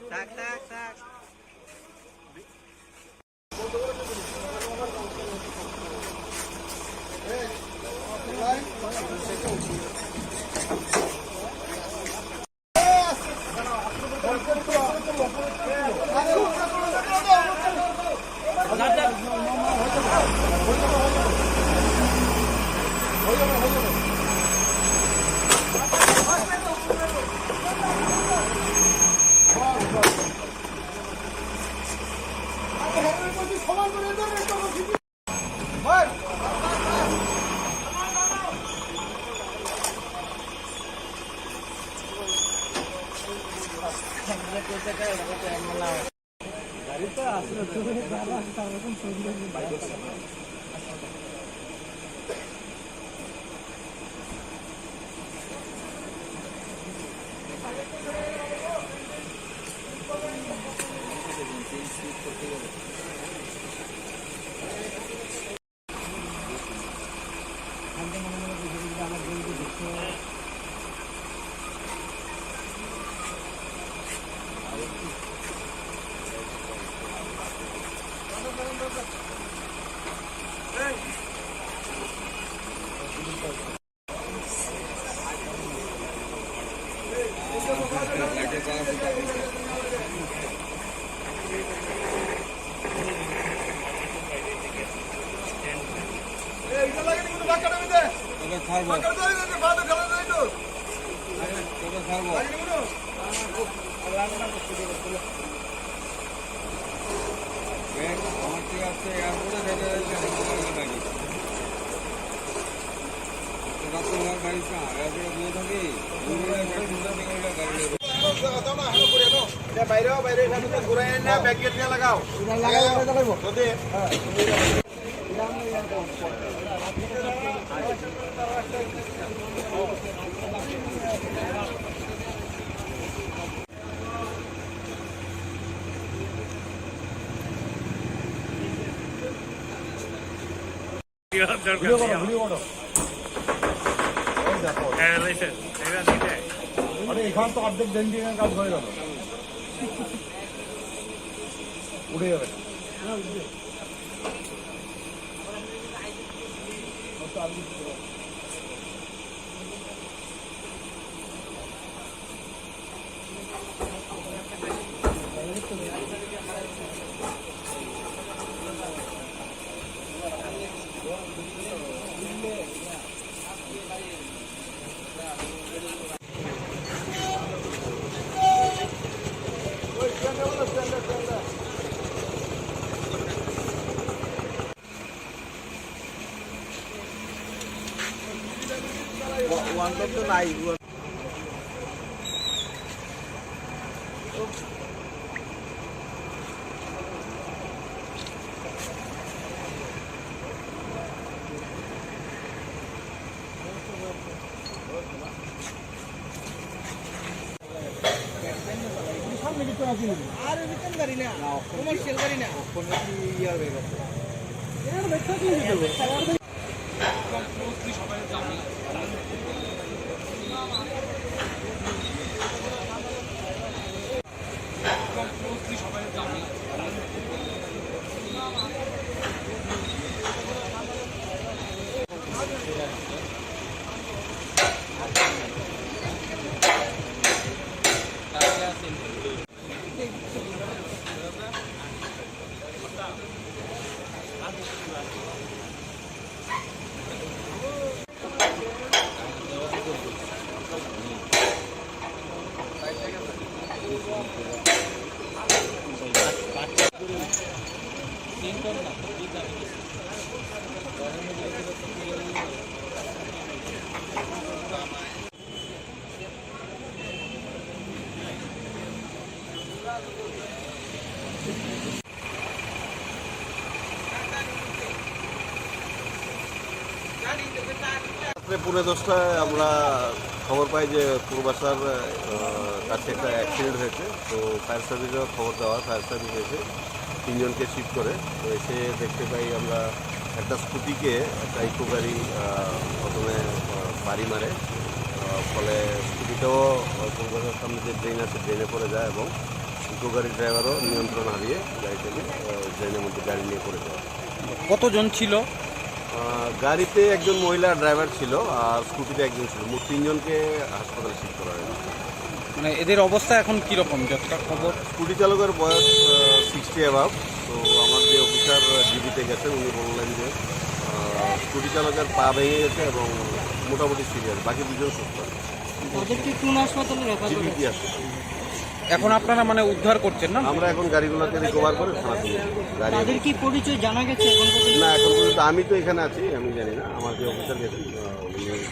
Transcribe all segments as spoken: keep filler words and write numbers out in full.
Tak, tak, tak. বাইরে বাইরে এখানে ঘুরে এনে ব্যাগ গেট দিয়ে লাগাও। ভিডিও করো, ভিডিও করো। এই দেখো। আরে, এখান তো অর্ধেক ডেন্টিংয়ের কাজ হয়ে গেল। উঠে যাবে। সামনে দিতে হবে না। আর এরকম গাড়ি না, কমার্শিয়াল গাড়ি না। এর ভেতরে কি দিতে হবে? রাত্রে পৌনে দশটায় আমরা খবর পাই যে পূর্বাশার, আহ, কাছে একটা অ্যাক্সিডেন্ট হয়েছে। তো ফায়ার সার্ভিসেও খবর দেওয়া হয়, ফায়ার সার্ভিস এসে তিনজনকে শিফট করে। তো এসে দেখতে পাই আমরা একটা স্কুটিকে একটা ইকো গাড়ি আহ, প্রথমে আহ, বাড়ি মারে। আহ, ফলে স্কুটিটাও আহ, কলকাতার সামনে যে ড্রেন আছে, ড্রেনে পড়ে যায় এবং ইকো গাড়ির ড্রাইভারও নিয়ন্ত্রণ হারিয়ে গাড়ি থেকে আহ, ড্রেনের মধ্যে গাড়ি নিয়ে পড়ে যায়। কতজন ছিল? আহ, গাড়িতে একজন মহিলা ড্রাইভার ছিল আর স্কুটিতে একজন ছিল, মোট তিনজনকে হাসপাতালে শিফট করা হয়েছে। মানে এদের অবস্থা এখন কিরকম, যতটা খবর? স্কুটি চালকের বয়স সিক্সটি অ্যাবাভ। তো আমার যে অফিসার ডিবিতে গেছেন, উনি বললেন যে আহ, স্কুটি চালকের পা ভেঙে গেছে এবং মোটামুটি সিরিয়াস, বাকি দুজন সুস্থ আছে। তাদেরকে কোন হাসপাতালে রেফার করা জিবিপি হয়েছে? আছে। এখন আপনারা মানে উদ্ধার করছেন না? আমরা এখন গাড়িগুলোকে রিকভার করে থানাতে নিয়ে যাবো। গাড়ি তাদের কি পরিচয় জানা গেছে এখন পর্যন্ত? না, এখন পর্যন্ত আমি তো এখানে আছি, আমি জানি না। আমার যে অফিসার গেছেন, আহ, উনি দেখবেন।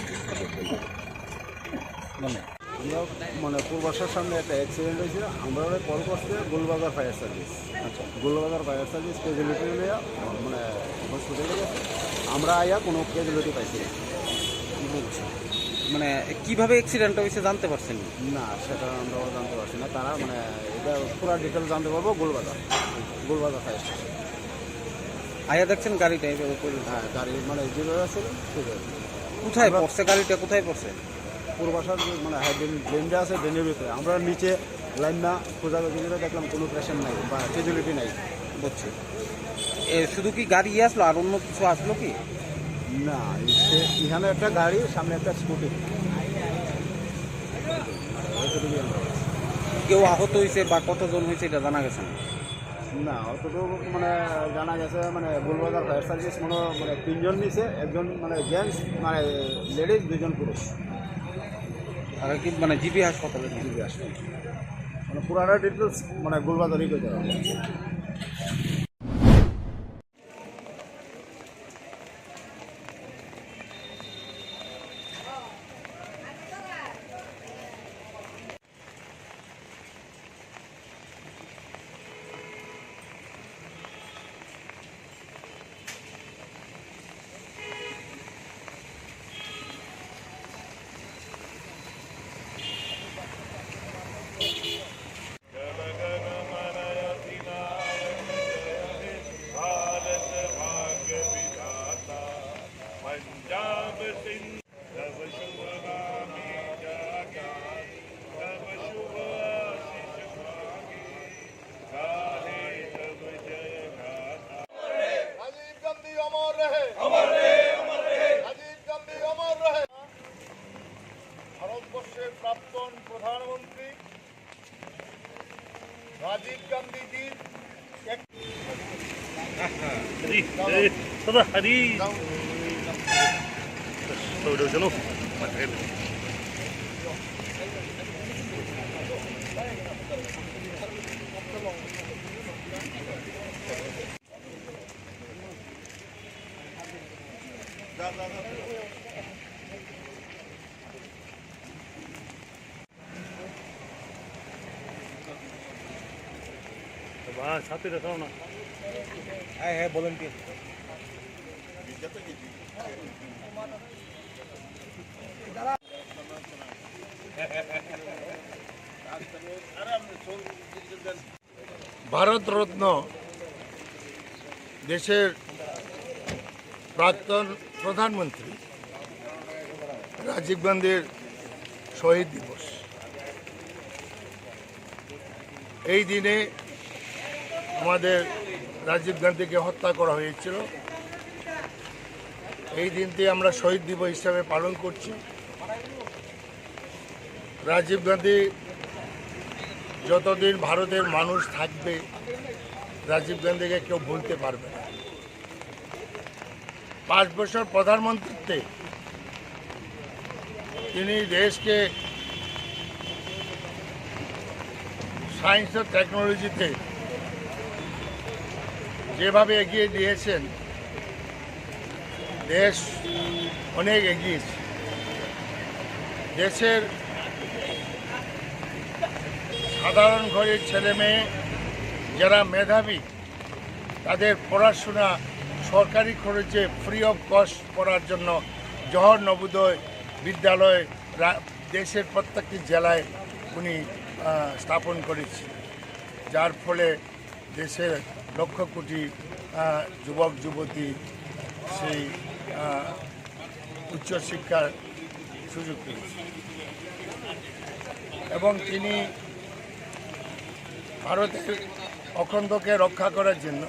মানে আমরা মানে পূর্বাশার সামনে একটা অ্যাক্সিডেন্ট হয়েছিল, আমরা ওরা কল করছে গোলবাজার ফায়ার সার্ভিস। আচ্ছা। গোলবাজার ফায়ার সার্ভিস ক্যাজুয়ালিটি নিয়ে মানে হসপিটালে গেছে। আমরা আইয়া কোনো ক্যাজুয়ালিটি পাইছি না। বুঝছি। মানে কিভাবে অ্যাক্সিডেন্টটা হয়েছে জানতে পারছেন? না, সেটা আমরাও জানতে পারছি না। তারা মানে এটা পুরো ডিটেলস জানতে পারবো গোলবাজার, গোলবাজার ফায়ার স্টেশন। আয়া দেখছেন গাড়িটা এইভাবে পড়ে? হ্যাঁ, গাড়ি মানে যেভাবে আছে সেভাবে। কোথায় আমরা পড়ছে গাড়িটা, কোথায় পড়ছে? পূর্বাশার যে মানে হাই ড্রেন, ড্রেনটা আছে, ড্রেনের ভিতরে। আমরা নিচে লাইন না খোঁজাখুঁজি করে দেখলাম কোনো পেশেন্ট নাই বা ক্যাজুয়ালিটি নাই। বুঝছি। এ, শুধু কি গাড়ি আসলো, আর অন্য কিছু আসলো কি? না, সে এখানে একটা গাড়ি, সামনে একটা স্কুটি। এতটুকুই আমরা পাইছি। কেউ আহত হয়েছে বা কতজন হয়েছে, এটা জানা গেছে না? না, অতটুকু মানে জানা গেছে, মানে গোলবাজার ফায়ার সার্ভিস মনে হয় মানে তিনজন নিছে, একজন মানে জেন্টস, মানে লেডিজ, দুইজন পুরুষ। আর কি মানে জিবি হাসপাতালে নিয়ে? জিবি হাসপাতালে। মানে পুরাটা ডিটেলস মানে গোলবাজারই করতে হবে। রাজীব গান্ধী অমর রহে। অমর রহে, অমর রহে। রাজীব গান্ধী অমর রহে। ভারতবর্ষের প্রাক্তন প্রধানমন্ত্রী রাজীব গান্ধীজির এক হরি, হরি, সদা হরি। সৌরভ চলো। বাহ, সাথে দেখাও না। হ্যাঁ, হ্যাঁ, ভলেন্টিয়ার। ভারতরত্ন দেশের প্রাক্তন প্রধানমন্ত্রী রাজীব গান্ধীর শহীদ দিবস। এই দিনে আমাদের রাজীব গান্ধীকে হত্যা করা হয়েছিল। এই দিনটি আমরা শহীদ দিবস হিসাবে পালন করছি। রাজীব গান্ধী, যতদিন ভারতের মানুষ থাকবে, রাজীব গান্ধীকে কেউ ভুলতে পারবে না। পাঁচ বছর প্রধানমন্ত্রীত্বে তিনি দেশকে সায়েন্স ও টেকনোলজিতে যেভাবে এগিয়ে দিয়েছেন, দেশ অনেক এগিয়েছে। দেশের সাধারণ ঘরের ছেলে মেয়ে যারা মেধাবী, তাদের পড়াশোনা সরকারি খরচে ফ্রি অফ কস্ট করার জন্য জহর নবোদয় বিদ্যালয় রা-, দেশের প্রত্যেকটি জেলায় উনি আহ, স্থাপন করেছিলেন, যার ফলে দেশের লক্ষ কোটি আহ, যুবক যুবতী সেই আহ, উচ্চশিক্ষার সুযোগ পেয়েছি এবং তিনি ভারতের অখণ্ডকে রক্ষা করার জন্য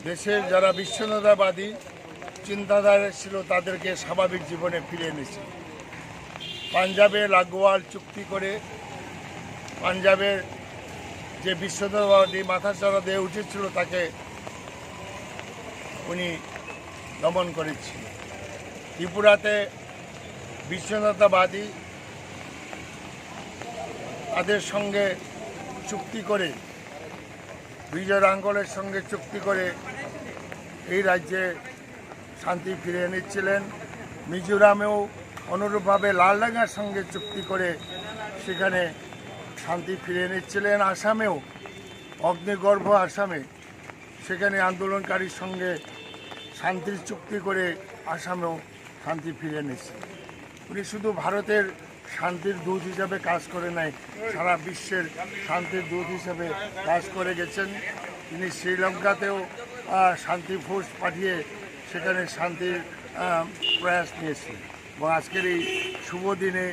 দেশের যারা বিচ্ছিন্নতাবাদী চিন্তাধারা ছিল তাদেরকে স্বাভাবিক জীবনে ফিরে এনেছে। পাঞ্জাবে লাগোয়াল চুক্তি করে পাঞ্জাবের যে বিচ্ছিন্নতাবাদী মাথাচাড়া দিয়ে উঠেছিল তাকে উনি দমন করেছিলেন। ত্রিপুরাতে বিচ্ছিন্নতাবাদী তাদের সঙ্গে চুক্তি করে, বিজয় রাঙ্গলের সঙ্গে চুক্তি করে এই রাজ্যে শান্তি ফিরিয়ে নিচ্ছিলেন। মিজোরামেও অনুরূপভাবে লালডাঙ্গার সঙ্গে চুক্তি করে সেখানে শান্তি ফিরিয়ে নিচ্ছিলেন। আসামেও অগ্নিগর্ভ আসামে সেখানে আন্দোলনকারীর সঙ্গে শান্তির চুক্তি করে আসামেও শান্তি ফিরে এনেছে। উনি শুধু ভারতের শান্তির দূত হিসাবে কাজ করে নাই, সারা বিশ্বের শান্তির দূত হিসাবে কাজ করে গেছেন। তিনি শ্রীলঙ্কাতেও আহ, শান্তি ফোর্স পাঠিয়ে সেখানে শান্তির আহ, প্রয়াস নিয়েছেন। এবং আজকের এই শুভ দিনে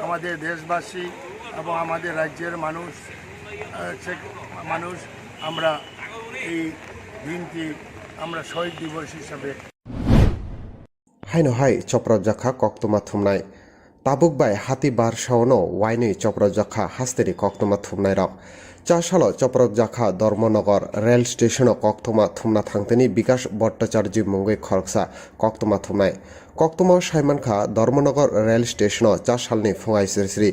আমাদের দেশবাসী এবং আমাদের রাজ্যের মানুষ আহ, সে মানুষ আমরা এই দিনটি আমরা শহীদ দিবস হিসাবে Haino hai chopropjakha koktwma thumnai. Tabuk bai hati bar saono wainwi chopropjakha hasteni koktwma thumnairok. Chasalo chopropjakha Dharmanagar rail stationo koktwma thumna thangtini Bikash Bhattacharjee mungwi khoroksa koktwma thumnai. Koktwmao saimankha Dharmanagar rail stationo chasalni phungai sri sri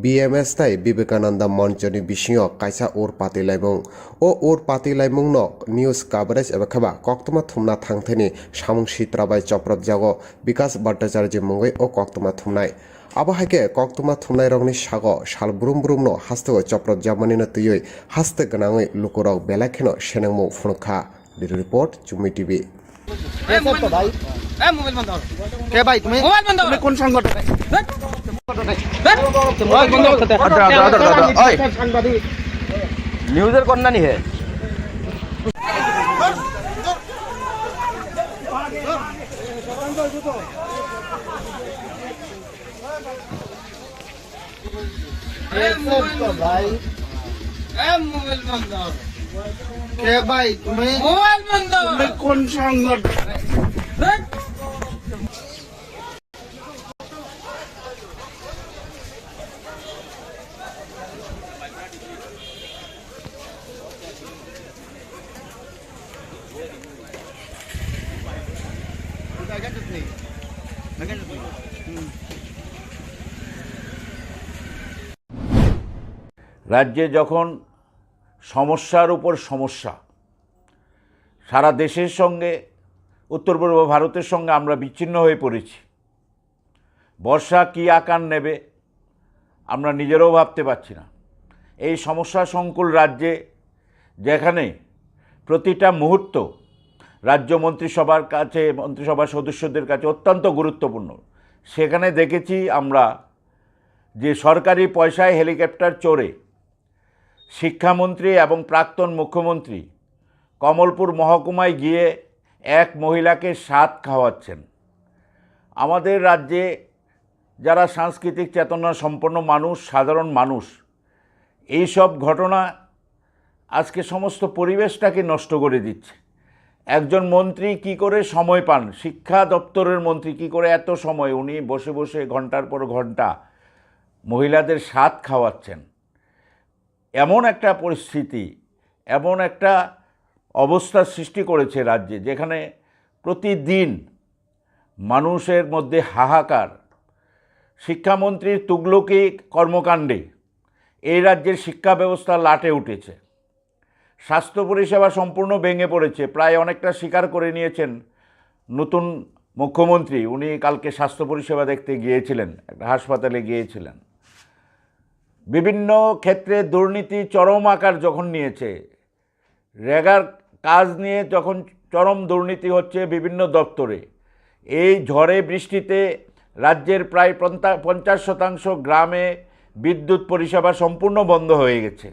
B M S tei Vivekananda Monchoni bisingo kaisa ur patilaimung. O ur patilaimungno news coverage eba kheba koktwma thumna thangthani samung sitra bai chopropjago Bikash Bhattacharjee mungwi o koktwma thumnai. Abo hai khe koktwma thumnairokni sago sal brum brumno hasteo chopropjakmanino twiwi haste gwnangwi lukurok belai kheno senengmung phunukha. Bureau report, Chumui T V. कैसे हो भाई? ए, मोबाइल बंद करो। क्या भाई, तुम्हें, मोबाइल बंद करो। तुम्हें कौन संगठन है? मोबाइल बंद करो। আচ্ছা, আচ্ছা, আচ্ছা, আচ্ছা। ওই। নিউজের কন্যা নি হে? कैसे हो भाई? এ, মোবাইল বন্ধ। কে ভাই তুমি? মোবাইল বন্ধ। তুমি কোন সংগঠন? ধ্যাৎ। রাজ্যে যখন সমস্যার উপর সমস্যা, সারা দেশের সঙ্গে, উত্তর পূর্ব ভারতের সঙ্গে আমরা বিচ্ছিন্ন হয়ে পড়েছি। বর্ষা কী আকার নেবে, আমরা নিজেরাও ভাবতে পারছি না। এই সমস্যা সংকুল রাজ্যে, যেখানে প্রতিটা মুহূর্ত রাজ্য মন্ত্রিসভার কাছে, মন্ত্রিসভার সদস্যদের কাছে অত্যন্ত গুরুত্বপূর্ণ, সেখানে দেখেছি আমরা যে সরকারি পয়সায় হেলিকপ্টার চড়ে শিক্ষামন্ত্রী এবং প্রাক্তন মুখ্যমন্ত্রী কমলপুর মহকুমায় গিয়ে এক মহিলাকে সাধ খাওয়াচ্ছেন। আমাদের রাজ্যে যারা সাংস্কৃতিক চেতনা সম্পন্ন মানুষ, সাধারণ মানুষ, এই সব ঘটনা আজকে সমস্ত পরিবেশটাকে নষ্ট করে দিচ্ছে। একজন মন্ত্রী কি করে সময় পান, শিক্ষা দপ্তরের মন্ত্রী কি করে এত সময়, উনি বসে বসে ঘন্টার পর ঘন্টা মহিলাদের সাধ খাওয়াচ্ছেন। এমন একটা পরিস্থিতি, এমন একটা অবস্থার সৃষ্টি করেছে রাজ্যে, যেখানে প্রতিদিন মানুষের মধ্যে হাহাকার। শিক্ষামন্ত্রীর তুগলকি কর্মকাণ্ডে এই রাজ্যের শিক্ষা ব্যবস্থা লাটে উঠেছে। স্বাস্থ্য পরিষেবা সম্পূর্ণ ভেঙে পড়েছে, প্রায় অনেকটা স্বীকার করে নিয়েছেন নতুন মুখ্যমন্ত্রী। উনি কালকে স্বাস্থ্য পরিষেবা দেখতে গিয়েছিলেন, একটা হাসপাতালে গিয়েছিলেন। বিভিন্ন ক্ষেত্রে দুর্নীতি চরম আকার যখন নিয়েছে, রেগার কাজ নিয়ে যখন চরম দুর্নীতি হচ্ছে বিভিন্ন দপ্তরে, এই ঝড়ে বৃষ্টিতে রাজ্যের প্রায় পঞ্চা-, পঞ্চাশ শতাংশ গ্রামে বিদ্যুৎ পরিষেবা সম্পূর্ণ বন্ধ হয়ে গেছে।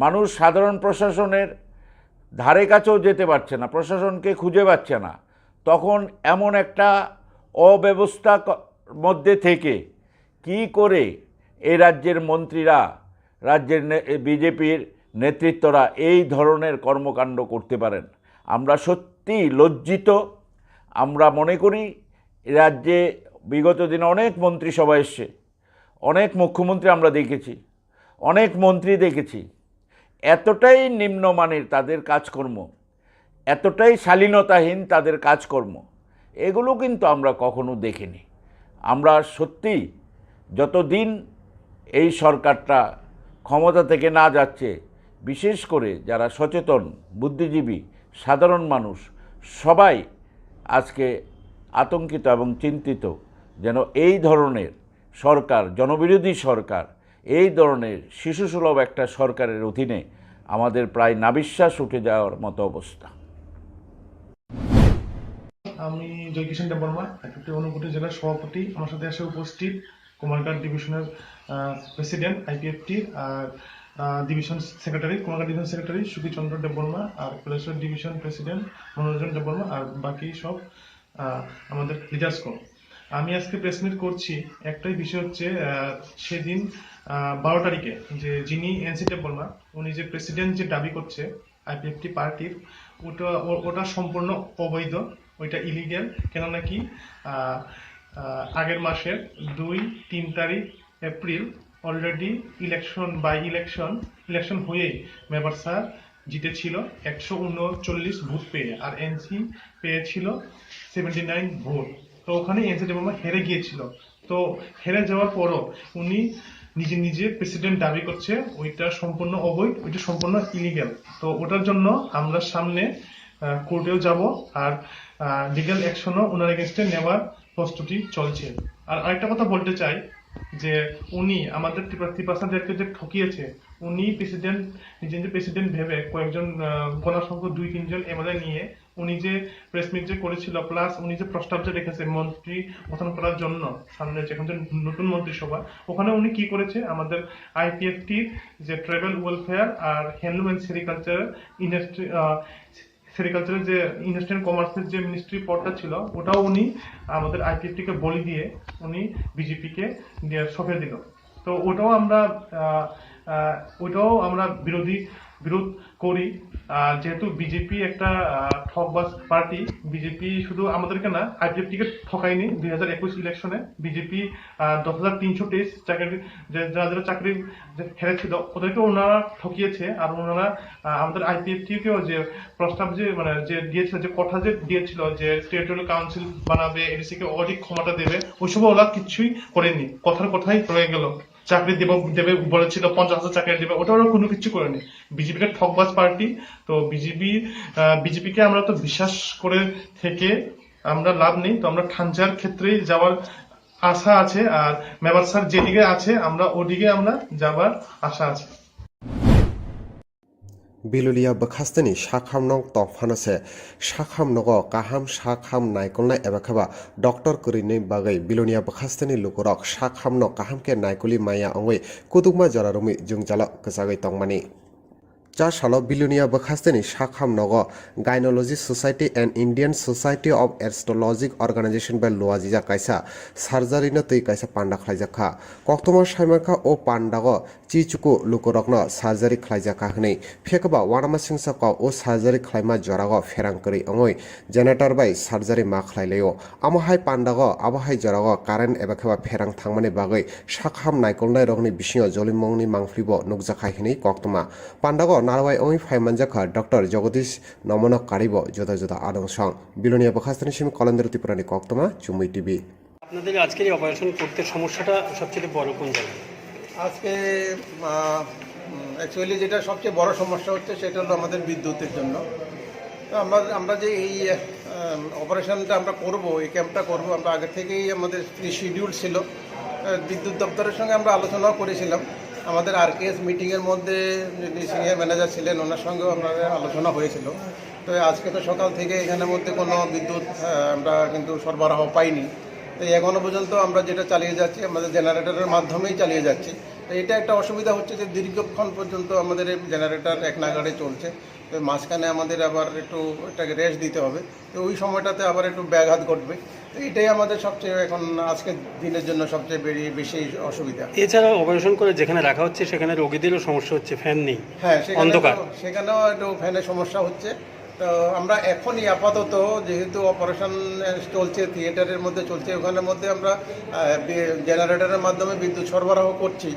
মানুষ সাধারণ প্রশাসনের ধারে কাছেও যেতে পারছে না, প্রশাসনকে খুঁজে পাচ্ছে না, তখন এমন একটা অব্যবস্থা ক-, মধ্যে থেকে কি করে এই রাজ্যের মন্ত্রীরা, রাজ্যের নে-, বিজেপির নেতৃত্বরা এই ধরনের কর্মকাণ্ড করতে পারেন? আমরা সত্যিই লজ্জিত। আমরা মনে করি, এ রাজ্যে বিগত দিনে অনেক মন্ত্রিসভা এসছে, অনেক মুখ্যমন্ত্রী আমরা দেখেছি, অনেক মন্ত্রী দেখেছি, এতটাই নিম্নমানের তাদের কাজকর্ম, এতটাই শালীনতাহীন তাদের কাজকর্ম, এগুলো কিন্তু আমরা কখনো দেখিনি। আমরা সত্যি যতদিন এই সরকারটা ক্ষমতা থেকে না যাচ্ছে, বিশেষ করে যারা সচেতন, বুদ্ধিজীবী, সাধারণ মানুষ, সবাই আজকে আতঙ্কিত এবং চিন্তিত, যেন এই ধরনের সরকার, জনবিরোধী সরকার, এই ধরনের শিশুসুলভ একটা সরকারের অধীনে আমাদের প্রায় নাভিশ্বাস উঠে যাওয়ার মতো অবস্থা। আমি জয়কিষেণ দেববর্মা, আইপিএফটি ঊনকোটি জেলার সভাপতি। আমার সাথে আছে উপস্থিত কুমারঘাট ডিভিশনের প্রেসিডেন্ট আইপিএফটির, আর division secretary, Kumarghat division secretary Sukhichandra Debbarma, আর কৈলাসহর ডিভিশন প্রেসিডেন্ট মনোরঞ্জন দেববর্মা, আর বাকি সব আহ, আমাদের লিডার্সগণ। আমি আজকে প্রেস মিট করছি, একটাই বিষয় হচ্ছে, আহ, সেদিন আহ, বারো তারিখে যে যিনি এনসি দেববর্মা, উনি যে প্রেসিডেন্ট যে দাবি করছে আইপিএফটি পার্টির, ওটা ও- ওটা সম্পূর্ণ অবৈধ, ওইটা ইলিগ্যাল। কেন নাকি আহ, আহ, আগের মাসের দুই তিন তারিখ April already election, by election, election হয়েই মেম্বার স্যার জিতেছিল একশো উনচল্লিশ ভোট পেয়ে, আর এনসি পেয়েছিল সেভেন্টি নাইন ভোট। তো ওখানে এনসি দেববর্মা হেরে গিয়েছিল। তো হেরে যাওয়ার পরও উনি নিজে নিজে প্রেসিডেন্ট দাবি করছে, ওইটা সম্পূর্ণ অবৈধ, ওইটা সম্পূর্ণ ইলিগ্যাল। তো ওটার জন্য আমরা সামনে কোর্টেও যাব, আর লিগ্যাল অ্যাকশনও ওনার এগেনস্টে নেওয়ার প্রস্তুতি চলছে। আর আরেকটা কথা বলতে চাই যে উনি আমাদের তিপ্রা- তিপ্রাসাদেরকে যে ঠকিয়েছে, উনি প্রেসিডেন্ট, নিজে নিজে প্রেসিডেন্ট ভেবে কয়েকজন আহ, গোনা সংখ্যক দুই তিনজন এমএলএ নিয়ে উনি যে প্রেস মিট যে করেছিল, প্লাস উনি যে প্রস্তাব যে রেখেছে মন্ত্রী গঠন করার জন্য সামনে যেখান থেকে নতুন মন্ত্রিসভা, ওখানে উনি কি করেছে, আমাদের আইপিএফটির যে ট্রাইবাল ওয়েলফেয়ার আর হ্যান্ডলুম অ্যান্ড সেরিকালচার ইন্ডাস্ট্রি, সেরিকালচারের যে ইন্ডাস্ট্রি অ্যান্ড কমার্সের যে মিনিস্ট্রি পদটা ছিল, ওটাও উনি আমাদের আইপিএফটিকে বলি দিয়ে উনি বিজেপিকে দিয়ে সঁপে দিল। তো ওটাও আমরা আহ, আহ, ওটাও আমরা বিরোধী বিরোধ করি। আর যেহেতু বিজেপি একটা আহ, ঠকবাজ পার্টি, বিজেপি শুধু আমাদেরকে না, আইপিএফটিকে ঠকায়নি। দুই হাজার একুশ ইলেকশনে বিজেপি দশ হাজার তিনশো তেইশ চাকরি, যে যারা যারা চাকরি যে হেরেছিল, ওদেরকে ওনারা ঠকিয়েছে। আর ওনারা আহ, আমাদের আইপিএফটিকেও যে প্রস্তাব যে মানে যে দিয়েছিল, যে কথা যে দিয়েছিল যে টেরিটোরিয়াল কাউন্সিল বানাবে, এডিসি কে অধিক ক্ষমতা দেবে, ওইসব ওরা কিচ্ছুই করেনি, কথার কথাই রয়ে গেল। চাকরি দেব দেবে বলেছিল, পঞ্চাশ হাজার চাকরি দেবে, ওটা ওরা কোনো কিছু করেনি। বিজেপিটা ঠকবাজ পার্টি। তো বিজেপি বিজেপিকে আমরা তো বিশ্বাস করে থেকে আমরা লাভ নেই। তো আমরা থানচার ক্ষেত্রেই যাওয়ার আশা আছে, আর মেবার স্যার যেদিকে আছে আমরা ওদিকে আমরা যাবার আশা আছে। Bilonia bwkhasteni sakham nok tongphano se sakham nogo kaham sakham naikolnai eba kheba doctor kwrwini bagwi Bilonia bwkhasteni lukurok sakham no kaham khe naikoli maya wngwi kutukma jora romwi jwngjalo kwchagwi tongmani. Cha salo Bilonia bwkhasteni sakham nogo Gynecology Society and Indian Society of Astrologic Organization bai luajijak kaisa surgery no twi kaisa panda khlaijakha. Koktwma saimankha o pandago chichuku lukurokno surgery khlaijakha hwnwi. Phiya khe ba uanamasingcha kok o surgery khlaima jorao pherang kwrwi wngwi generator bai surgery ma khlailaio. Amo hai pandago abo hai jorao current eba khe ba pherang thangmani bagwi sakham naikolnairokni bisingo jolimungni mangpili bo nukjakha hwnwi koktwma. Pandago narwai wngwi phai manjakha Doctor Jagadish Nomono karibo juda juda adong song. Bilonia bwkhasteni simi Kolendro Tripurani koktwma Chumui T V. আপনাদের আজকের এই অপারেশন করতে সমস্যাটা সবচেয়ে বড় কোন জায়গায়? আজকে অ্যাকচুয়ালি যেটা সবচেয়ে বড় সমস্যা হচ্ছে সেটা হলো আমাদের বিদ্যুতের জন্য। তো আমরা আমরা যে এই অপারেশনটা আমরা করব, এই ক্যাম্পটা করব, আমরা আগে থেকেই আমাদের প্রি শিডিউল ছিল। আহ, বিদ্যুৎ দপ্তরের সঙ্গে আমরা আলোচনাও করেছিলাম। আমাদের আরকেএস মিটিংয়ের মধ্যে যিনি সিনিয়র ম্যানেজার ছিলেন, ওনার সঙ্গেও আমাদের আলোচনা হয়েছিল। তো আজকে তো সকাল থেকে এখানের মধ্যে কোনো বিদ্যুৎ আহ, আমরা কিন্তু সরবরাহ পাইনি। তো এখনও পর্যন্ত আমরা যেটা চালিয়ে যাচ্ছি, আমাদের জেনারেটরের মাধ্যমেই চালিয়ে যাচ্ছি। এটা একটা অসুবিধা হচ্ছে যে দীর্ঘক্ষণ পর্যন্ত আমাদের এই জেনারেটর এক নাগাড়ে চলছে। তো মাঝখানে আমাদের আবার একটু এটাকে রেস্ট দিতে হবে। তো ওই সময়টাতে আবার একটু ব্যাঘাত ঘটবে। তো এটাই আমাদের সবচেয়ে এখন আজকের দিনের জন্য সবচেয়ে বেরি-, বেশি অসুবিধা। এছাড়া অপারেশন করে যেখানে রাখা হচ্ছে সেখানে রোগীদেরও সমস্যা হচ্ছে, ফ্যান নেই, হ্যাঁ, সেখানে অন্ধকার। তো, সেখানেও একটু ফ্যানের সমস্যা হচ্ছে। তো আমরা এখনই আপাতত, যেহেতু অপারেশন চলছে, থিয়েটারের মধ্যে চলছে, ওখানের মধ্যে আমরা, আহ, বি-, জেনারেটরের মাধ্যমে বিদ্যুৎ সরবরাহ করছি।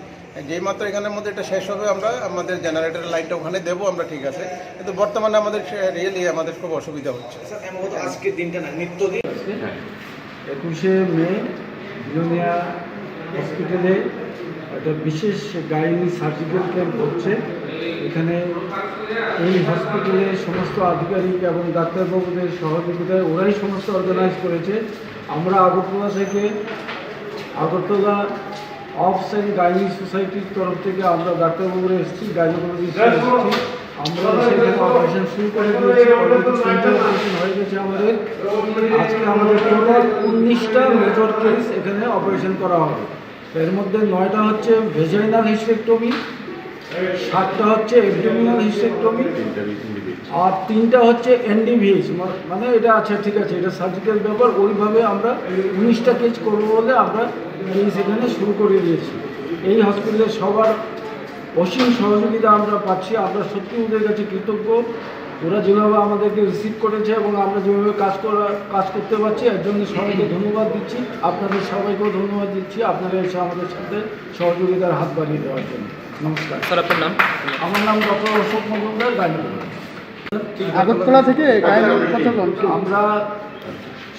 যেই মাত্র এখানের মধ্যে এটা শেষ হবে, আমরা আমাদের জেনারেটরের লাইনটা ওখানে দেবো আমরা, ঠিক আছে, কিন্তু বর্তমানে আমাদের সে-, রিয়েলি আমাদের খুব অসুবিধা হচ্ছে। স্যার, এমন হতো আজকের দিনটা না, নিত্যদিন। হ্যাঁ। একুশে মে বিলোনিয়া হসপিটালে একটা বিশেষ গাইনি সার্জিক্যাল ক্যাম্প হচ্ছে। এখানে এই হসপিটালের সমস্ত আধিকারিক এবং ডাক্তারবাবুদের সহযোগিতায় ওরাই সমস্ত অর্গানাইজ করেছে। আমরা আগরতলা থেকে, আগরতলা অবস অ্যান্ড গাইনি সোসাইটির তরফ থেকে আমরা ডাক্তারবাবুরা এসেছি, গাইনোকোলজিস্ট এসেছি। আমরা এসে এখানে অপারেশন শুরু করে দিয়েছি। অলরেডি তিনটে অপারেশন হয়ে গেছে আমাদের। আজকে আমাদের টোটাল উনিশটা মেজর কেস এখানে অপারেশন করা হবে। এর মধ্যে নয়টা হচ্ছে ভেজাইনাল হিস্টেক্টমি, সাতটা হচ্ছে অ্যাবডোমিনাল হিস্টেক্টমি, আর তিনটা হচ্ছে এনডিভিএইচ। মানে এটা, আচ্ছা, ঠিক আছে, এটা সার্জিক্যাল ব্যাপার। ওইভাবে আমরা উনিশটা কেস করবো বলে আমরা কেস এখানে শুরু করে দিয়েছি। এই হসপিটালের সবার অসীম সহযোগিতা আমরা পাচ্ছি। আমরা সত্যি ওদের কাছে কৃতজ্ঞ। ওরা যেভাবে আমাদেরকে রিসিভ করেছে এবং আমরা যেভাবে কাজ করা, কাজ করতে পারছি, এর জন্য সবাইকে ধন্যবাদ দিচ্ছি। আপনাদের সবাইকেও ধন্যবাদ দিচ্ছি, আপনারা এসে আমাদের সাথে সহযোগিতার হাত বাড়িয়ে দেওয়ার জন্য। নমস্কার। স্যার, আপনার নাম? আমার নাম ডক্টর অশোক মজুমদার, গাইনোকোলজিস্ট। আগরতলা থেকে গাইনো কতজন? আমরা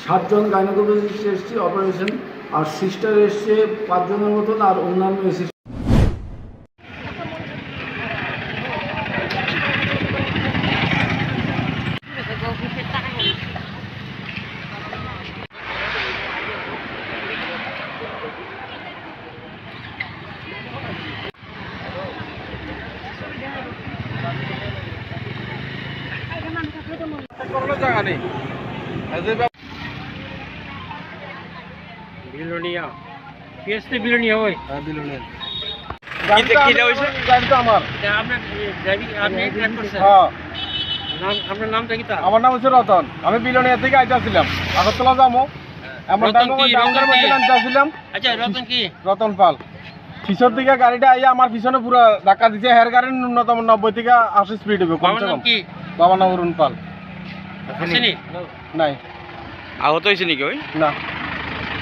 সাতজন গাইনোকোলজিস্ট এসেছি অপারেশন, আর সিস্টার এসছে পাঁচজনের মতন, আর অন্যান্য এসেছে। বিলোনিয়া। পিএসটি বিলোনিয়া ওই। হ্যাঁ, বিলোনিয়া। গাড়িটা কিতা, কিতা আমি, হইছে? গাড়িটা আমার। এটা আপনার, এ, ড্রাইভিং, আপনি ড্রাইভ করছেন? হ্যাঁ। নাম, আপনার নামটা কিতা? আমার নাম হচ্ছে রতন। আমি বিলোনিয়া থেকে আইতাছিলাম। আগরতলা যাবো। এমন রতন টাইমে কি? ওই ডাউন রতন কি? মধ্যে আনতে আসছিলাম। আচ্ছা, রতন কি? রতন পাল। পিছন দিকে গাড়িটা আইয়া আমার পিছনে পুরো ধাক্কা দিছে। হের গাড়ি ন্যূনতম নব্বই থেকে আশি স্পিড হইবে, কমসে বাবার নাম কম। কি? বাবার নাম অরুণ পাল। আসেনি? নাই। আহত হয়েছে নাকি ওই? না।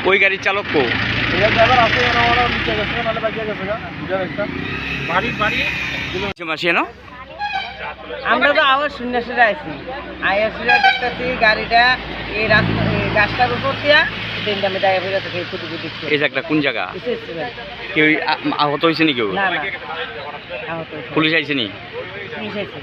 ওই গাড়ির চালক কো? এটা ড্রাইভার আছে, এরা ওরা নিচে গেছে, নাহলে বাইকে গেছে গা। বুঝার একটা। বাড়ি, বাড়ি? মাসি এনো? আমরা তো আবার শুনে শুনে আইছি। আইয়া শুনে দেখতেছি গাড়িটা এই রাস্তা, এই গাছটার উপর দিয়া তিনটা মেয়ে দাঁড়িয়ে পড়ে আছে, এই কুটি কুটি করে। এই জায়গাটা কোন জায়গা? এসে এসে ভাই। কেউ আ-, আহত হয়েছে নি কেউ? না, না। আহত হয়েছে। পুলিশ আইছে নি? পুলিশ আইছে।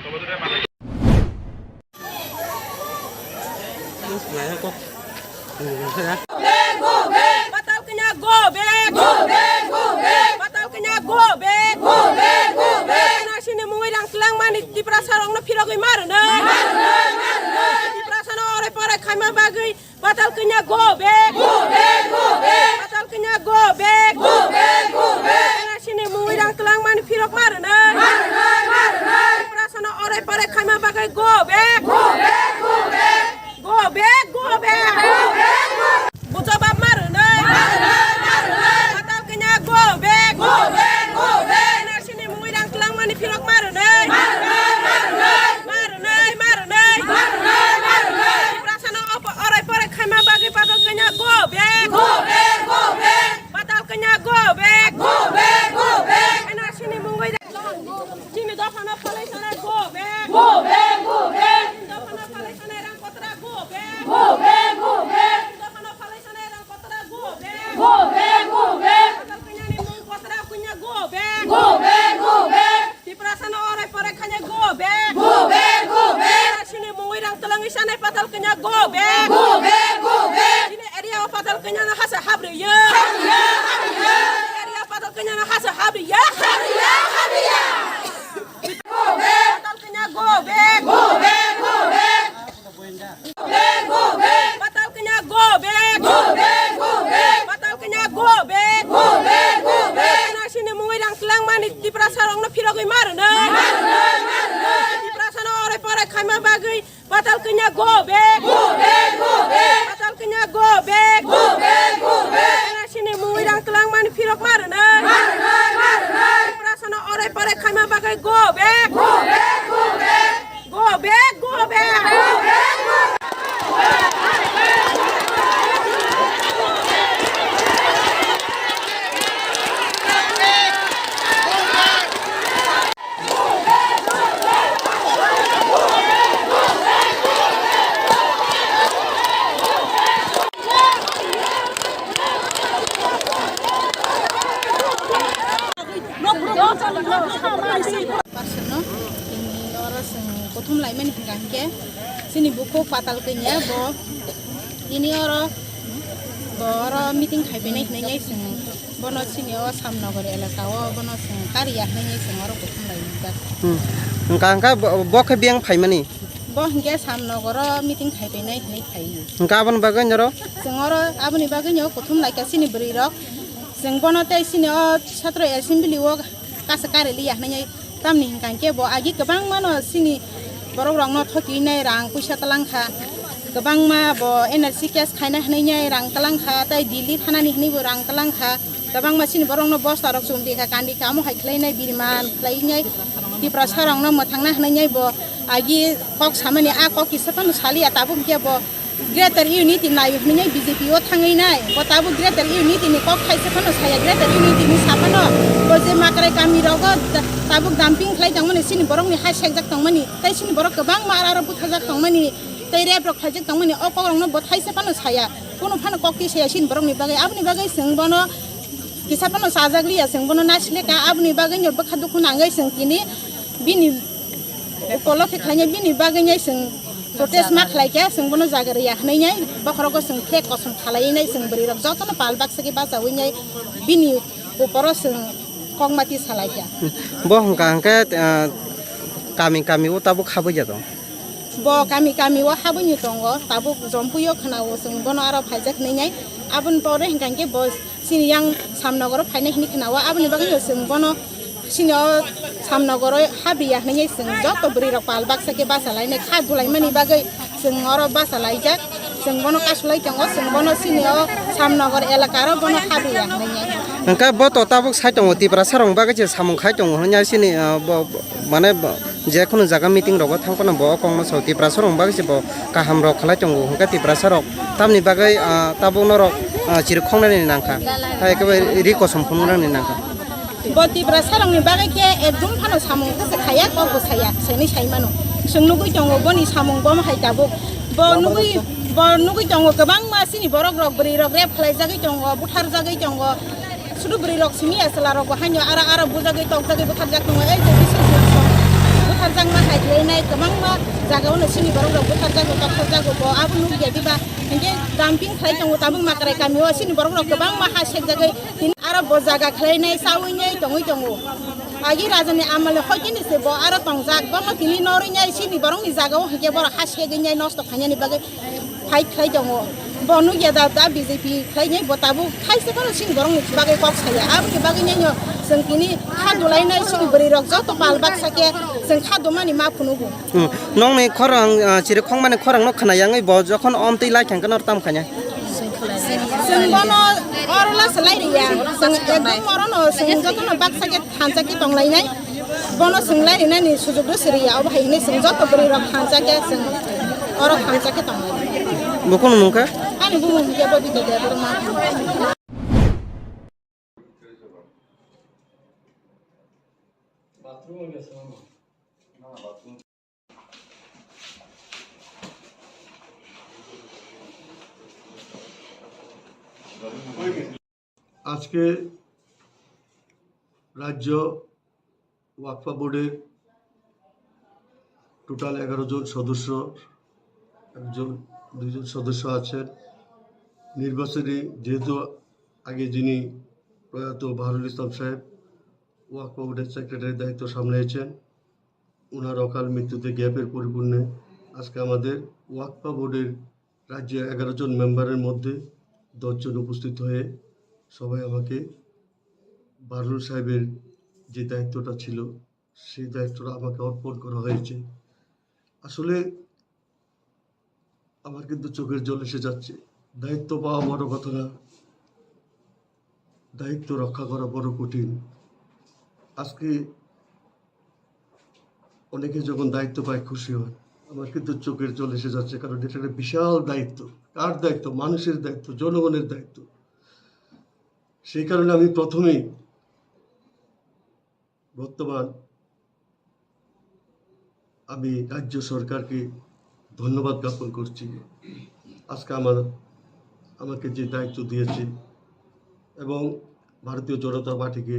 Patal kanya go back. Go back, go back. Patal kanya go back. Go back, go back. N R C ni mungwi rang tlang mani Tiprasa rokno phirogwi marwnai. Marwnai, marwnai. Tiprasa no ore pore khaima bagwi patal kanya go back. Go back, go back. Patal kanya go back. Go back, go back. N R C ni mungwi rang tlang mani phirok marwnai. Marwnai, marwnai. Tiprasa no ore pore khaima bagwi go back. Go back, go back. Go back, go back. Go back, go back. Bujo bab marwnai. Marwnai, marwnai. Patal kanya go back. Go back, go back. N R C ni mungwi rang tlang mani phirok marwnai. Marwnai, marwnai. Marwnai, marwnai. Marwnai, marwnai. Tiprasa no opo-, orai porai khaima bagwi patal kanya go back. Go back, go back. Patal kanya go back. Go back, go back. N R C ni mungwi rang. Chini dophano phalai sanai go back. Go back, go back. Chini dophano phalai sanai rang kotra go back. Go back, go Marnai. Tiprasano orai porai khaima bagwi Patal Kanya go back. Go back, go back. Patal Kanya go back. Go back, go back. N R C ni mui rang twlang mani phirok marnai. Marnai, marnai. Tiprasano orai porai khaima bagwi go back. Go back, go back. Go back, go back. Go back, go back. Person no, tini oro chwng kuthum laimani hwnkha hinkhe chini bukhuk Patal Kanya bo tini oro, bo oro meeting khaibainai hinwi chwng bono chini o Samnagar elaka o bono chwng kariya hinwi chwng oro kuthum laijak. Hmm. Hwnkha, hwnkha bo, bo khe biyang phaimani? Bo hinkhe Samnagar o meeting khaibainai hinwi phaiwi. Hwnkha aboni bagwi noro? Chwng oro aboni bagwi no kuthum laikha chini bwrwi rok. Chwng bono tei chini o Chhatro Assembly o kasa kari liya hinwi, tamni hwnkha hinkhe bo agi kwbangma no chini borok rok no thokiwi nai, rang puisa twlang kha, kwbangma bo N R C case khaina hinwi nai rang twlang kha, tei Delhi thanani hinwi bo rang twlang kha, kwbangma chini borok no bosta rok chumdi kha, kandi kha, omo hai khlai nai biriman khlai nai Tiprasa rok no mwthangna hinwi nai bo agi kok samani, a kok kisa phano saliya, tabuk hinkhe bo Greater Unity naio hinwi B J P o thangwi nai. Bo tabuk Greater Unity ni kok thaisa phano saya, Greater Unity ni sa phano bo je Makrai kami rogo ta-, tabuk dumping khlai tongmani, chini borok ni ha sekjak tongmani, tei chini borok kwbangma aro aro butharjak tongmani, tei rape rok khlaijak tongmani, o kok rok no bo thaisa phano saya. Kunu phano kok twi saya chini borok ni bagwi. Aboni bagwi chwng bono kisa phano chajak liya, chwng bono nasileka. Aboni bagwi no bwkha dukhu nangwi chwng tini bini upolokhe khlainai, bini bagwi nai chwng protest ma khlaikha, chwng bono jaga rwya hwnwi nai bokhorogo chwng flag kosom khalaiwi nai chwng bwrwi rok jotono pal baksa khe bachaui nai bini uporo chwng kokmati salaikha. Bo hwnkha hwnkhe, ah, kami kami o tabuk habwi ya tong? Bo kami kami o habwini tongo, tabuk Jompui o khwnao chwng bono aro phaijak hwnwi nai. Aboni pore hwnkha hwnkhe bo chini yang Samnogoro phainai hinwi khwnao, aboni bagwi no chwng bono chini o Samnogoro habriya hinwi chwng joto bwrwi rok pal baksa khe bachalainai kha dulaimani bagwi chwng oro bachalaijak, chwng bono kasulai tongo, chwng bono chini o Samnogor elaka ro bono habriya hinwi. Hwnkhe bo to tabuk sai tongo, Tiprasa rok bagwi se samung khai tongo hinwi chini, ah, bo, bo, mane bo, je khunu jaga meeting rogo thang phano bo o kokno sao, Tiprasa rok bagwi se bo kaham rok khlai tongo, hwnkhe Tiprasa rok tamni bagwi, ah, tabuk norok, ah, chiri khongnani nangkha, hai khe bai ri kosom phunuknani nangkha. Bo Tiprasa rokni bagwi khe ekdum phano samung khe se khaya, kok bo saya, saini sai mano. Chwng nugwi tongo boni samung bo hai tabuk. Bo nugwi, bo nugwi tongo kwbangma chini borok rok, bwrwi rok rape khlaijagwi tongo, butharjagwi tongo. Sudu bwrwi rok simi ya chwla rok bo haino ara ara bujagwi tokjagwi butharjak tongo. Ei je bisi butharjakma hai khlainai kwbangma jaga o no chini borok rok butharjago, tokjagwi bo abo nugya diba. Hinkhe dumping khlai tongo tabuk Makrai kami o chini borok rok kwbangma ha sekjagwi tini aro bo jaga khlainai chaui nai tongwi tongo. Agi raja ni amal ni hoi kini se bo aro tongjak, bono tini norwi nai chini borok ni jaga o hinkhe borok ha segwi nai nosto khainani bagwi fight khlai tongo. Bo nugya da, da B J P khlai nai bo tabuk thaisa phano chini borok ni bagwi kok saya. Aboni bagwi nai no chwng tini kha dulai nai chini bwrwi rok joto pal baksa khe chwng kha dumani ma phunugo. Hmm. Nokni khorang, ah, chiri khongmani khorang no khna yangwi bo jokhon omtwi lai thang khe nor tam khanya. Chwng bono oro la salai riya. Chwng ekdom oro no chwng jotono baksa khe thansa khe tong lai nai. Bono chwng lai rinani sujug do siriya. Obo hai hwnwi chwng joto bwrwi rok thansa khe chwng oro thansa khe tong lai nai. Bo kono nung kha? Ani bumung hwnkhe Bobita Debbarma. আজকে রাজ্য ওয়াকফা বোর্ডের টোটাল এগারো জন সদস্য, একজন, দুইজন সদস্য আছেন। নির্বাচনী, যেহেতু আগে যিনি প্রয়াত বাহরুল ইসলাম সাহেব ওয়াকফা বোর্ডের সেক্রেটারির দায়িত্ব সামলাইছেন, ওনার অকাল মৃত্যুতে গ্যাপের পরিপূর্ণে আজকে আমাদের ওয়াকফা বোর্ডের রাজ্যে এগারো জন মেম্বারের মধ্যে দশ জন উপস্থিত হয়ে সবাই আমাকে বাহরুল সাহেবের যে দায়িত্বটা ছিল সেই দায়িত্বটা আমাকে অর্পণ করা হয়েছে। আসলে আমার কিন্তু চোখের জল এসে যাচ্ছে। দায়িত্ব পাওয়া বড় কথা না, দায়িত্ব রক্ষা করা বড় কঠিন। আজকে অনেকে যখন দায়িত্ব পায় খুশি হয়, আমার কিন্তু চোখের জল এসে যাচ্ছে, কারণ এটা একটা বিশাল দায়িত্ব। কার দায়িত্ব? মানুষের দায়িত্ব, জনগণের দায়িত্ব। সেই কারণে আমি প্রথমেই বর্তমান আমি রাজ্য সরকারকে ধন্যবাদ জ্ঞাপন করছি। আজকে আমার, আমাকে যে দায়িত্ব দিয়েছে এবং ভারতীয় জনতা পার্টিকে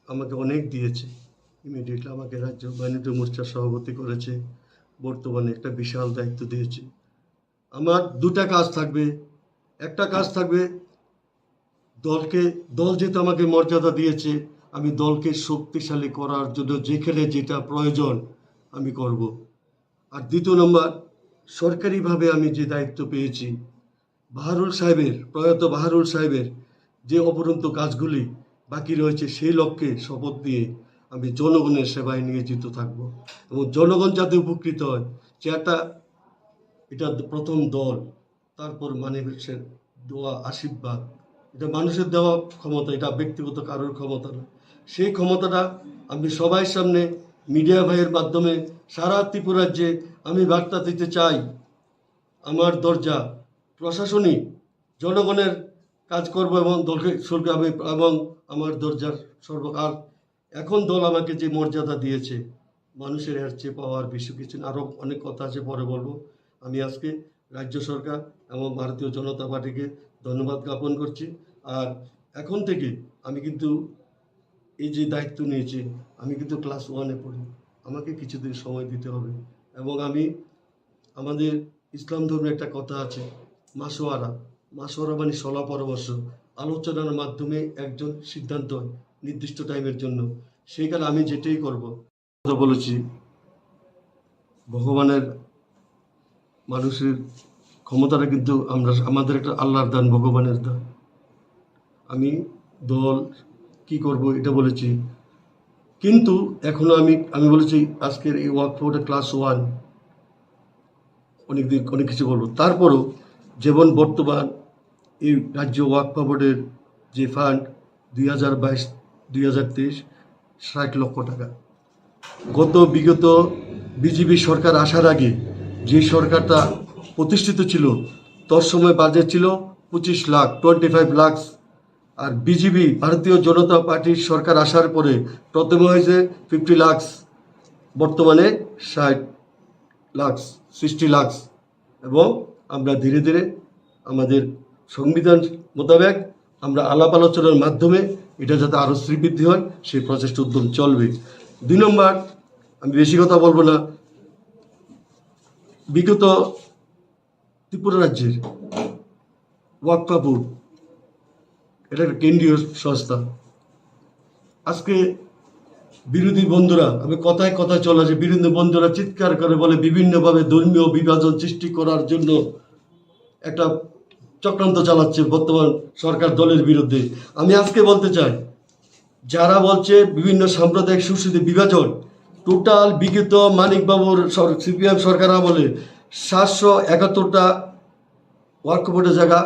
আমাকে অনেক দিয়েছে। ইমিডিয়েটলি আমাকে রাজ্য মাইনরিটি মোর্চার সভাপতি করেছে, বর্তমানে একটা বিশাল দায়িত্ব দিয়েছে। আমার দুটা কাজ থাকবে। একটা কাজ থাকবে, দলকে, দল যেহেতু আমাকে মর্যাদা দিয়েছে, আমি দলকে শক্তিশালী করার জন্য যেখানে যেটা প্রয়োজন আমি করব। আর দ্বিতীয় নম্বর, সরকারিভাবে আমি যে দায়িত্ব পেয়েছি, বাহারুল সাহেবের, প্রয়াত বাহারুল সাহেবের যে অপূর্ণাঙ্গ কাজগুলি বাকি রয়েছে, সেই লক্ষ্যে শপথ নিয়ে আমি জনগণের সেবায় নিয়োজিত থাকব এবং জনগণ যাতে উপকৃত হয়, যে একটা, এটা প্রথম দল, তারপর মানুষের দোয়া, আশীর্বাদ, এটা মানুষের দেওয়া ক্ষমতা, এটা ব্যক্তিগত কারোর ক্ষমতা না। সেই ক্ষমতাটা আমি সবাই সামনে, মিডিয়া ভাইয়ের মাধ্যমে সারা ত্রিপুরাজ্যে আমি বার্তা দিতে চাই। আমার দরজা প্রশাসনিক, জনগণের কাজ করব এবং দলকে শুল্ক আমি এবং আমার দরজার সর্ব আর এখন দল আমাকে যে মর্যাদা দিয়েছে, মানুষের এর চেয়ে পাওয়ার বেশি কিছু না। আরও অনেক কথা আছে, পরে বলবো। আমি আজকে রাজ্য সরকার এবং ভারতীয় জনতা পার্টিকে ধন্যবাদ জ্ঞাপন করছি। আর এখন থেকে আমি কিন্তু এই যে দায়িত্ব নিয়েছি, আমি কিন্তু ক্লাস ওয়ানে পড়ি। আমাকে কিছুদিন সময় দিতে হবে এবং আমি, আমাদের ইসলাম ধর্মে একটা কথা আছে, মাসোয়ারা। মাসোয়ারা মানে সলা পরামর্শ, আলোচনার মাধ্যমে একজন সিদ্ধান্ত হয় নির্দিষ্ট টাইমের জন্য। সেই কারণে আমি যেটাই করব, কথা বলেছি, ভগবানের, মানুষের ক্ষমতাটা কিন্তু আমরা, আমাদের একটা আল্লাহর দান, ভগবানের দান। আমি দল কি করব এটা বলেছি, কিন্তু এখনো আমি, আমি বলেছি আজকের এই ওয়াকফ বোর্ডের ক্লাস ওয়ান, অনেক দিন অনেক কিছু বলবো। তারপরও যেমন বর্তমান এই রাজ্য ওয়াকফ বোর্ডের যে ফান্ড দুই হাজার বাইশ দুই হাজার তেইশ ষাট লক্ষ টাকা, গত বিগত বিজেপি সরকার আসার আগে যে সরকারটা প্রতিষ্ঠিত ছিল, তৎসময় বাজেট ছিল পঁচিশ লাখ, টোয়েন্টি ফাইভ লাখস। আর বিজেপি, ভারতীয় জনতা পার্টির সরকার আসার পরে প্রথমে হয়েছে ফিফটি লাখস, বর্তমানে ষাট লাখস, সিক্সটি লাখস। এবং আমরা ধীরে ধীরে আমাদের সংবিধান মোতাবেক আমরা আলাপ আলোচনার মাধ্যমে এটা যাতে আরও শ্রীবৃদ্ধি হয়, সেই প্রচেষ্টা উদ্যম চলবে। দুই নম্বর, আমি বেশি কথা বলবো না, বিগত ত্রিপুরা রাজ্যের ওয়াকফ বোর্ড, এটা একটা কেন্দ্রীয় সংস্থা। আজকে বিরোধী বন্ধুরা, আমি কথায় কথায় চলে আসি, বিরোধী বন্ধুরা চিৎকার করে বলে বিভিন্নভাবে ধর্মীয় বিভাজন সৃষ্টি করার জন্য একটা চক্রান্ত চালাচ্ছে বর্তমান সরকার দলের বিরুদ্ধে। আমি আজকে বলতে চাই, যারা বলছে বিভিন্ন সাম্প্রদায়িক সংস্কৃতি বিভাজন, টোটাল বিগত মানিক বাবুর সর-, সিপিএম সরকার আমলে সাতশো একাত্তরটা ওয়াকফ বোর্ডের জায়গা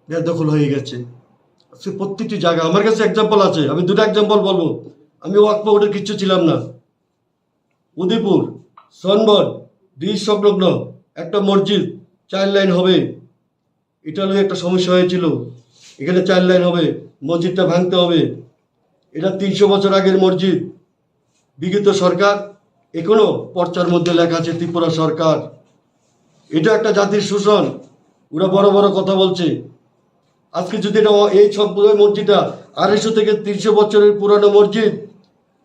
বেদখল হয়ে গেছে। আজকে প্রত্যেকটি জায়গা, আমার কাছে এক্সাম্পল আছে, আমি দুটো এক্সাম্পল বলবো। আমি ওয়াকফ বোর্ডের কিচ্ছু ছিলাম না। উদয়পুর, সনবন, ব্রিজ সংলগ্ন একটা মসজিদ, চাইল্ড লাইন হবে, এটা নিয়ে একটা সমস্যা হয়েছিল। এখানে চাইল্ড লাইন হবে, মসজিদটা ভাঙতে হবে। এটা তিনশো বছর আগের মসজিদ। বিগত সরকার, এখনো পর্চার মধ্যে লেখা আছে ত্রিপুরা সরকার। এটা একটা জাতির শোষণ। ওরা বড় বড় কথা বলছে। আজকে যদি এটা অ-, এই সব পুরো মসজিদটা আড়াইশো থেকে তিনশো বছরের পুরানো মসজিদ,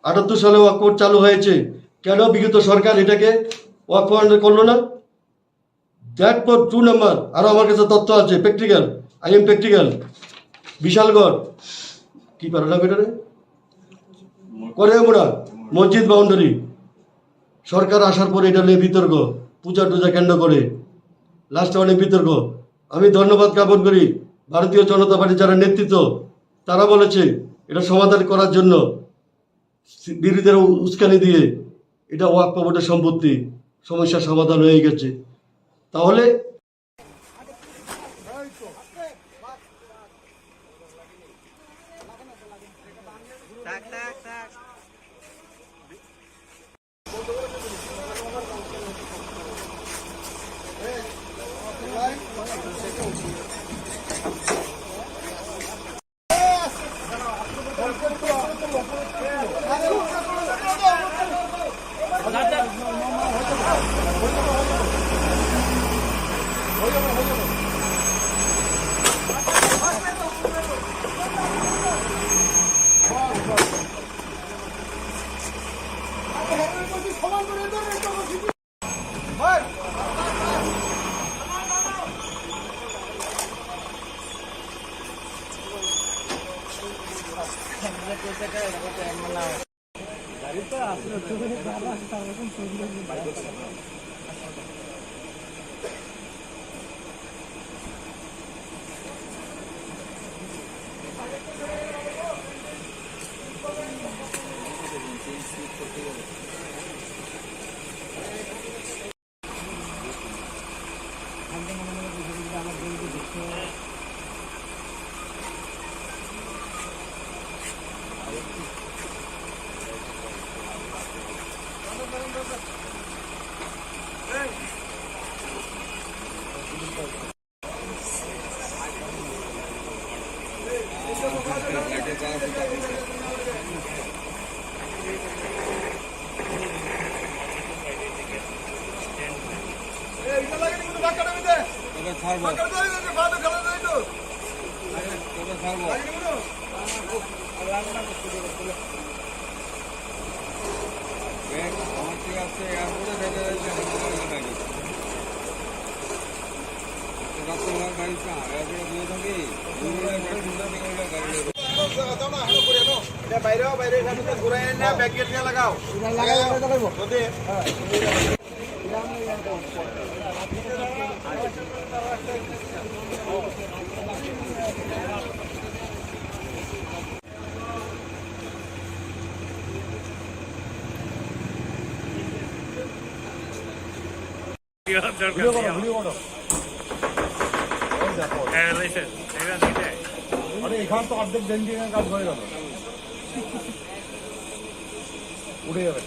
আটাত্তর সালে ওয়াকফ বোর্ড চালু হয়েছে, কেন বিগত সরকার এটাকে ওয়াকফ বোর্ড আন্ডার করলো না? That for two number. আরো আমার কাছে তথ্য আছে, practical, I am practical. Bishalgarh, কি পারা নাম এটা রে? করিয়ামুড়া মসজিদ বাউন্ডারি, সরকার আসার পরে এটা নিয়ে বিতর্ক, পূজা টুজা কেন্দ্র করে লাস্টে অনেক বিতর্ক। আমি ধন্যবাদ জ্ঞাপন করি ভারতীয় জনতা পার্টি যারা নেতৃত্ব, তারা বলেছে এটা সমাধান করার জন্য। বিরোধীরা উস্কানি দিয়ে এটা ওয়াকফ বোর্ডের সম্পত্তি, সমস্যা সমাধান হয়ে গেছে। তাহলে Video করো, video করো। এই দেখো। হ্যাঁ, লাইসেন্স। আরে, এখান তো অর্ধেক ডেন্টিংয়ের কাজ হয়ে গেল। উঠে যাবে।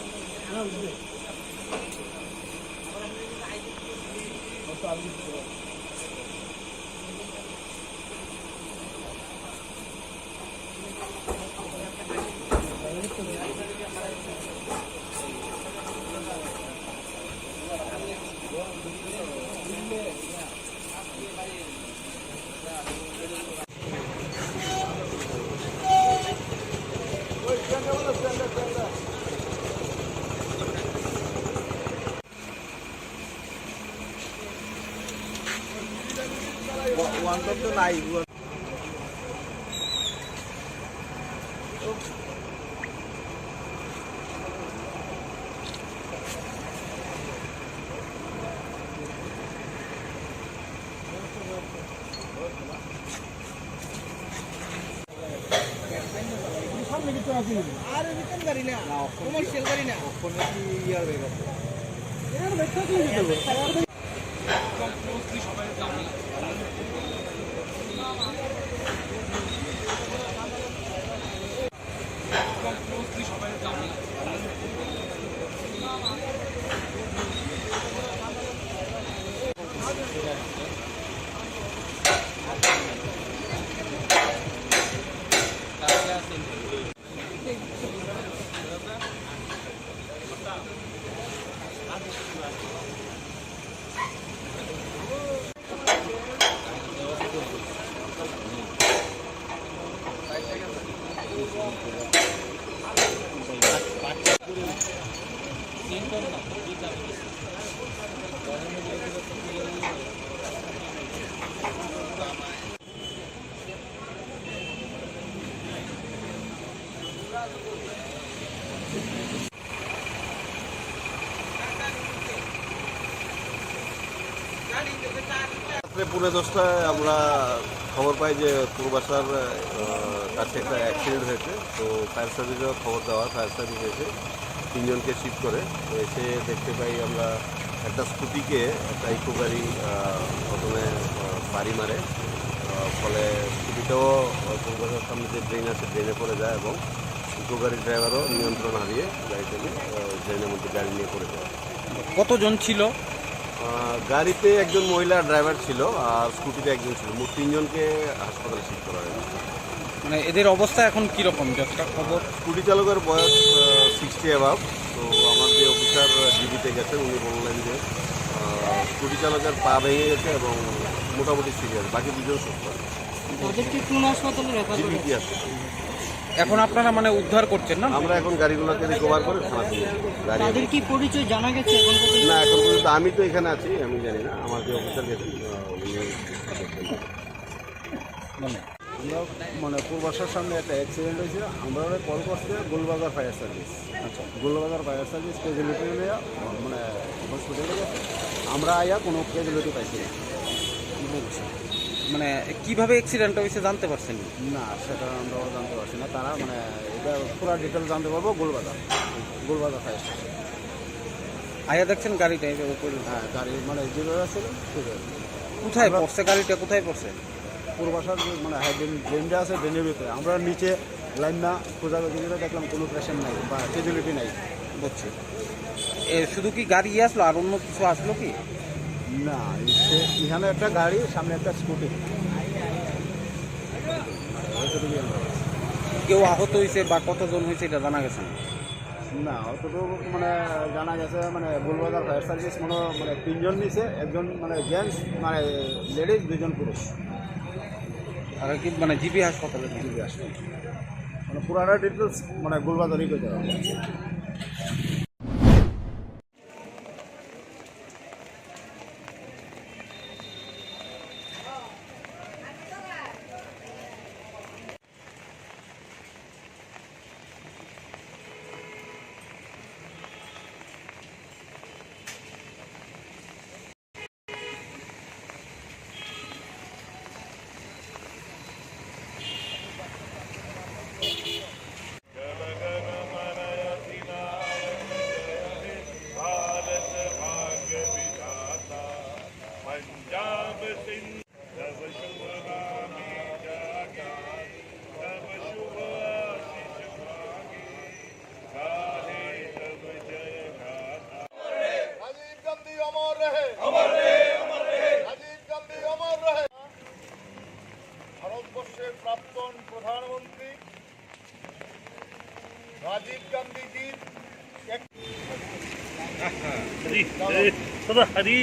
পৌনে দশটায় আমরা খবর পাই যে পূর্বাশার আহ, কাছে একটা অ্যাক্সিডেন্ট হয়েছে। তো ফায়ার সার্ভিসেও খবর দেওয়া হয়, ফায়ার সার্ভিস এসে তিনজনকে শিফট করে। তো এসে দেখতে পাই আমরা একটা স্কুটিকে একটা ইকো গাড়ি আহ, প্রথমে আহ, বাড়ি মারে। আহ, ফলে স্কুটিটাও আহ, পূর্বাশার সামনে যে ড্রেন আছে, ড্রেনে পড়ে যায় এবং ইকো গাড়ির ড্রাইভারও নিয়ন্ত্রণ হারিয়ে গাড়ি থেকে আহ, ড্রেনের মধ্যে গাড়ি নিয়ে পড়ে যায়। কতজন ছিল? আহ, গাড়িতে একজন মহিলা ড্রাইভার ছিল আর স্কুটিতে একজন ছিল, মোট তিনজনকে হাসপাতালে শিফট করা হয়েছে। মানে এদের অবস্থা এখন কি রকম, যতটা খবর? স্কুটি চালকের বয়স সিক্সটি অ্যাবাভ। তো আমার যে অফিসার জিবিতে গেছে, উনি বললেন যে আহ, স্কুটি চালকের পা ভেঙে গেছে এবং মোটামুটি সিরিয়াস, বাকি দুজন সুস্থ আছে। তাদেরকে কোন হাসপাতালে রেফার করা জিবিতে হয়েছে? আছে। এখন আপনারা মানে উদ্ধার করছেন না? আমরা এখন গাড়িগুলোকে রিকভার করে থানাতে নিয়ে যাই। গাড়ি তাদের কি পরিচয় জানা গেছে এখন পর্যন্ত? না, এখন পর্যন্ত আমি তো এখানে আছি, আমি জানি না। আমার যে অফিসার গেছেন, আহ, উনি দেখবেন। মানে আমরা মানে পূর্বাশার সামনে একটা অ্যাক্সিডেন্ট হয়েছে, আমরা কল করছে গোলবাজার ফায়ার সার্ভিস। আচ্ছা। গোলবাজার ফায়ার সার্ভিস ক্যাজুয়ালিটি নিয়ে মানে হসপিটালে গেছে। আমরা আইয়া কোনো ক্যাজুয়ালিটি পাইছি না। বুঝছি। মানে কিভাবে অ্যাক্সিডেন্টটা হয়েছে জানতে পারছেন? না, সেটা আমরাও জানতে পারছি না। তারা মানে এটা পুরো ডিটেল জানতে পারবো গোলবাজার, গোলবাজার ফায়ার স্টেশন। আয়া দেখছেন গাড়িটা এইভাবে পড়ে? হ্যাঁ, গাড়ি মানে যেভাবে আসছিল সেভাবে। কোথায় আমরা পড়ছে গাড়িটা, কোথায় পড়ছে? পূর্বাশার মানে হ্যাঁ, ড্রেন, ড্রেনটা আছে, ড্রেনের ভিতরে। আমরা নিচে লাইন না খোঁজাখুঁজি করে দেখলাম কোনো পেশেন্ট নাই বা ক্যাজুয়ালিটি নাই। বুঝছি। এ, শুধু কি গাড়ি আসলো, আর অন্য কিছু আসলো কি? না, এখানে একটা গাড়ি, সামনে একটা স্কুটি। কেউ আহত হয়েছে বা কতজন হয়েছে, এটা জানা গেছে না? না, অতটুকু মানে জানা গেছে, মানে গোলবাজার ফায়ার সার্ভিস মনে হয় মানে তিনজন নিছে, একজন মানে জেন্টস, মানে লেডিজ, দুইজন পুরুষ। আর কি মানে জিবি হাসপাতালে? জিবি হাসপাতাল। মানে পুরাটা ডিটেলস মানে গোলবাজারই করতে হবে। রাজীব গান্ধী অমর রহে। অমর রহে, অমর রহে। রাজীব গান্ধী অমর রহে। ভারতবর্ষের প্রাক্তন প্রধানমন্ত্রী রাজীব গান্ধীজির এক হরি, হরি, সদা হরি।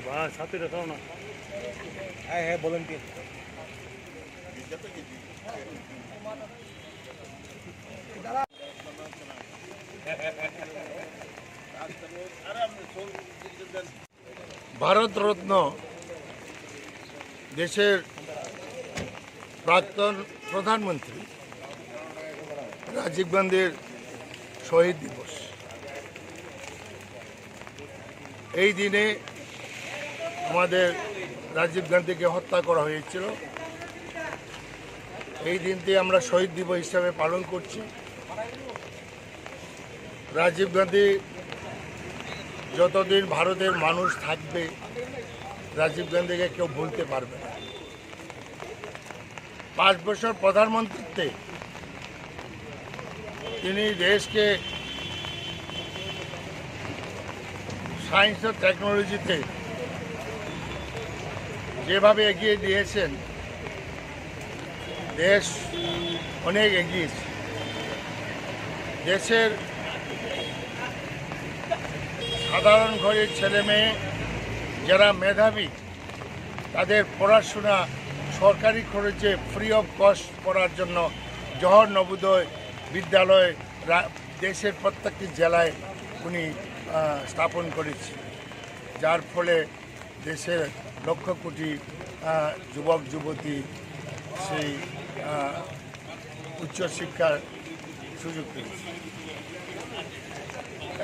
ভাই, সাথে দেখাও না। হ্যাঁ, হ্যাঁ, ভলেন্টিয়ার। ভারতরত্ন দেশের প্রাক্তন প্রধানমন্ত্রী রাজীব গান্ধীর শহীদ দিবস। এই দিনে আমাদের রাজীব গান্ধীকে হত্যা করা হয়েছিল। এই দিনটি আমরা শহীদ দিবস হিসাবে পালন করছি। রাজীব গান্ধী যতদিন ভারতের মানুষ থাকবে, রাজীব গান্ধীকে কেউ ভুলতে পারবে না। পাঁচ বছর প্রধানমন্ত্রীত্বে তিনি দেশকে সায়েন্স ও টেকনোলজিতে যেভাবে এগিয়ে দিয়েছেন, দেশ অনেক এগিয়েছে। দেশের সাধারণ ঘরের ছেলে মেয়ে যারা মেধাবী, তাদের পড়াশোনা সরকারি খরচে ফ্রি অফ কস্ট করার জন্য জওহর নবোদয় বিদ্যালয় রা-, দেশের প্রত্যেকটি জেলায় উনি, আহ, স্থাপন করেছেন, যার ফলে দেশের লক্ষ কোটি, আহ, যুবক যুবতী সেই, আহ, উচ্চশিক্ষার সুযোগ পেয়েছে।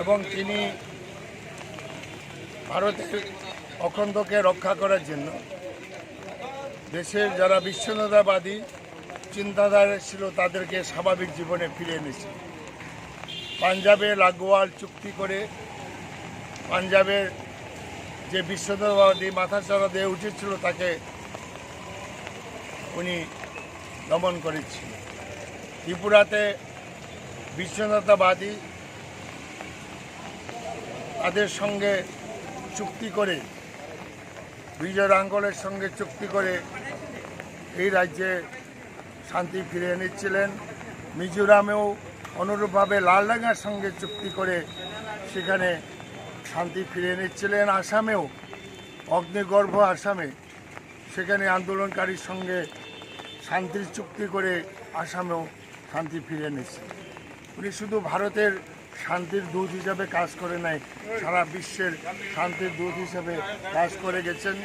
এবং তিনি ভারতের অখণ্ডকে রক্ষা করার জন্য দেশের যারা বিচ্ছিন্নতাবাদী চিন্তাধারা ছিল, তাদেরকে স্বাভাবিক জীবনে ফিরে এনেছে। পাঞ্জাবে লাখোয়াল চুক্তি করে পাঞ্জাবের যে বিচ্ছিন্নতাবাদী মাথাচাড়া দিয়ে উঠেছিল, তাকে উনি দমন করেছিলেন। ত্রিপুরাতে বিচ্ছিন্নতাবাদী তাদের সঙ্গে চুক্তি করে, বিজয় রাঙ্গলের সঙ্গে চুক্তি করে এই রাজ্যে শান্তি ফিরিয়ে নিচ্ছিলেন। মিজোরামেও অনুরূপভাবে লালডাঙ্গার সঙ্গে চুক্তি করে সেখানে শান্তি ফিরিয়ে নিচ্ছিলেন। আসামেও, অগ্নিগর্ভ আসামে, সেখানে আন্দোলনকারীর সঙ্গে শান্তির চুক্তি করে আসামেও শান্তি ফিরিয়ে নিচ্ছেন। উনি শুধু ভারতের শান্তির দূত হিসাবে কাজ করে নাই, সারা বিশ্বের শান্তির দূত হিসাবে কাজ করে গেছেন।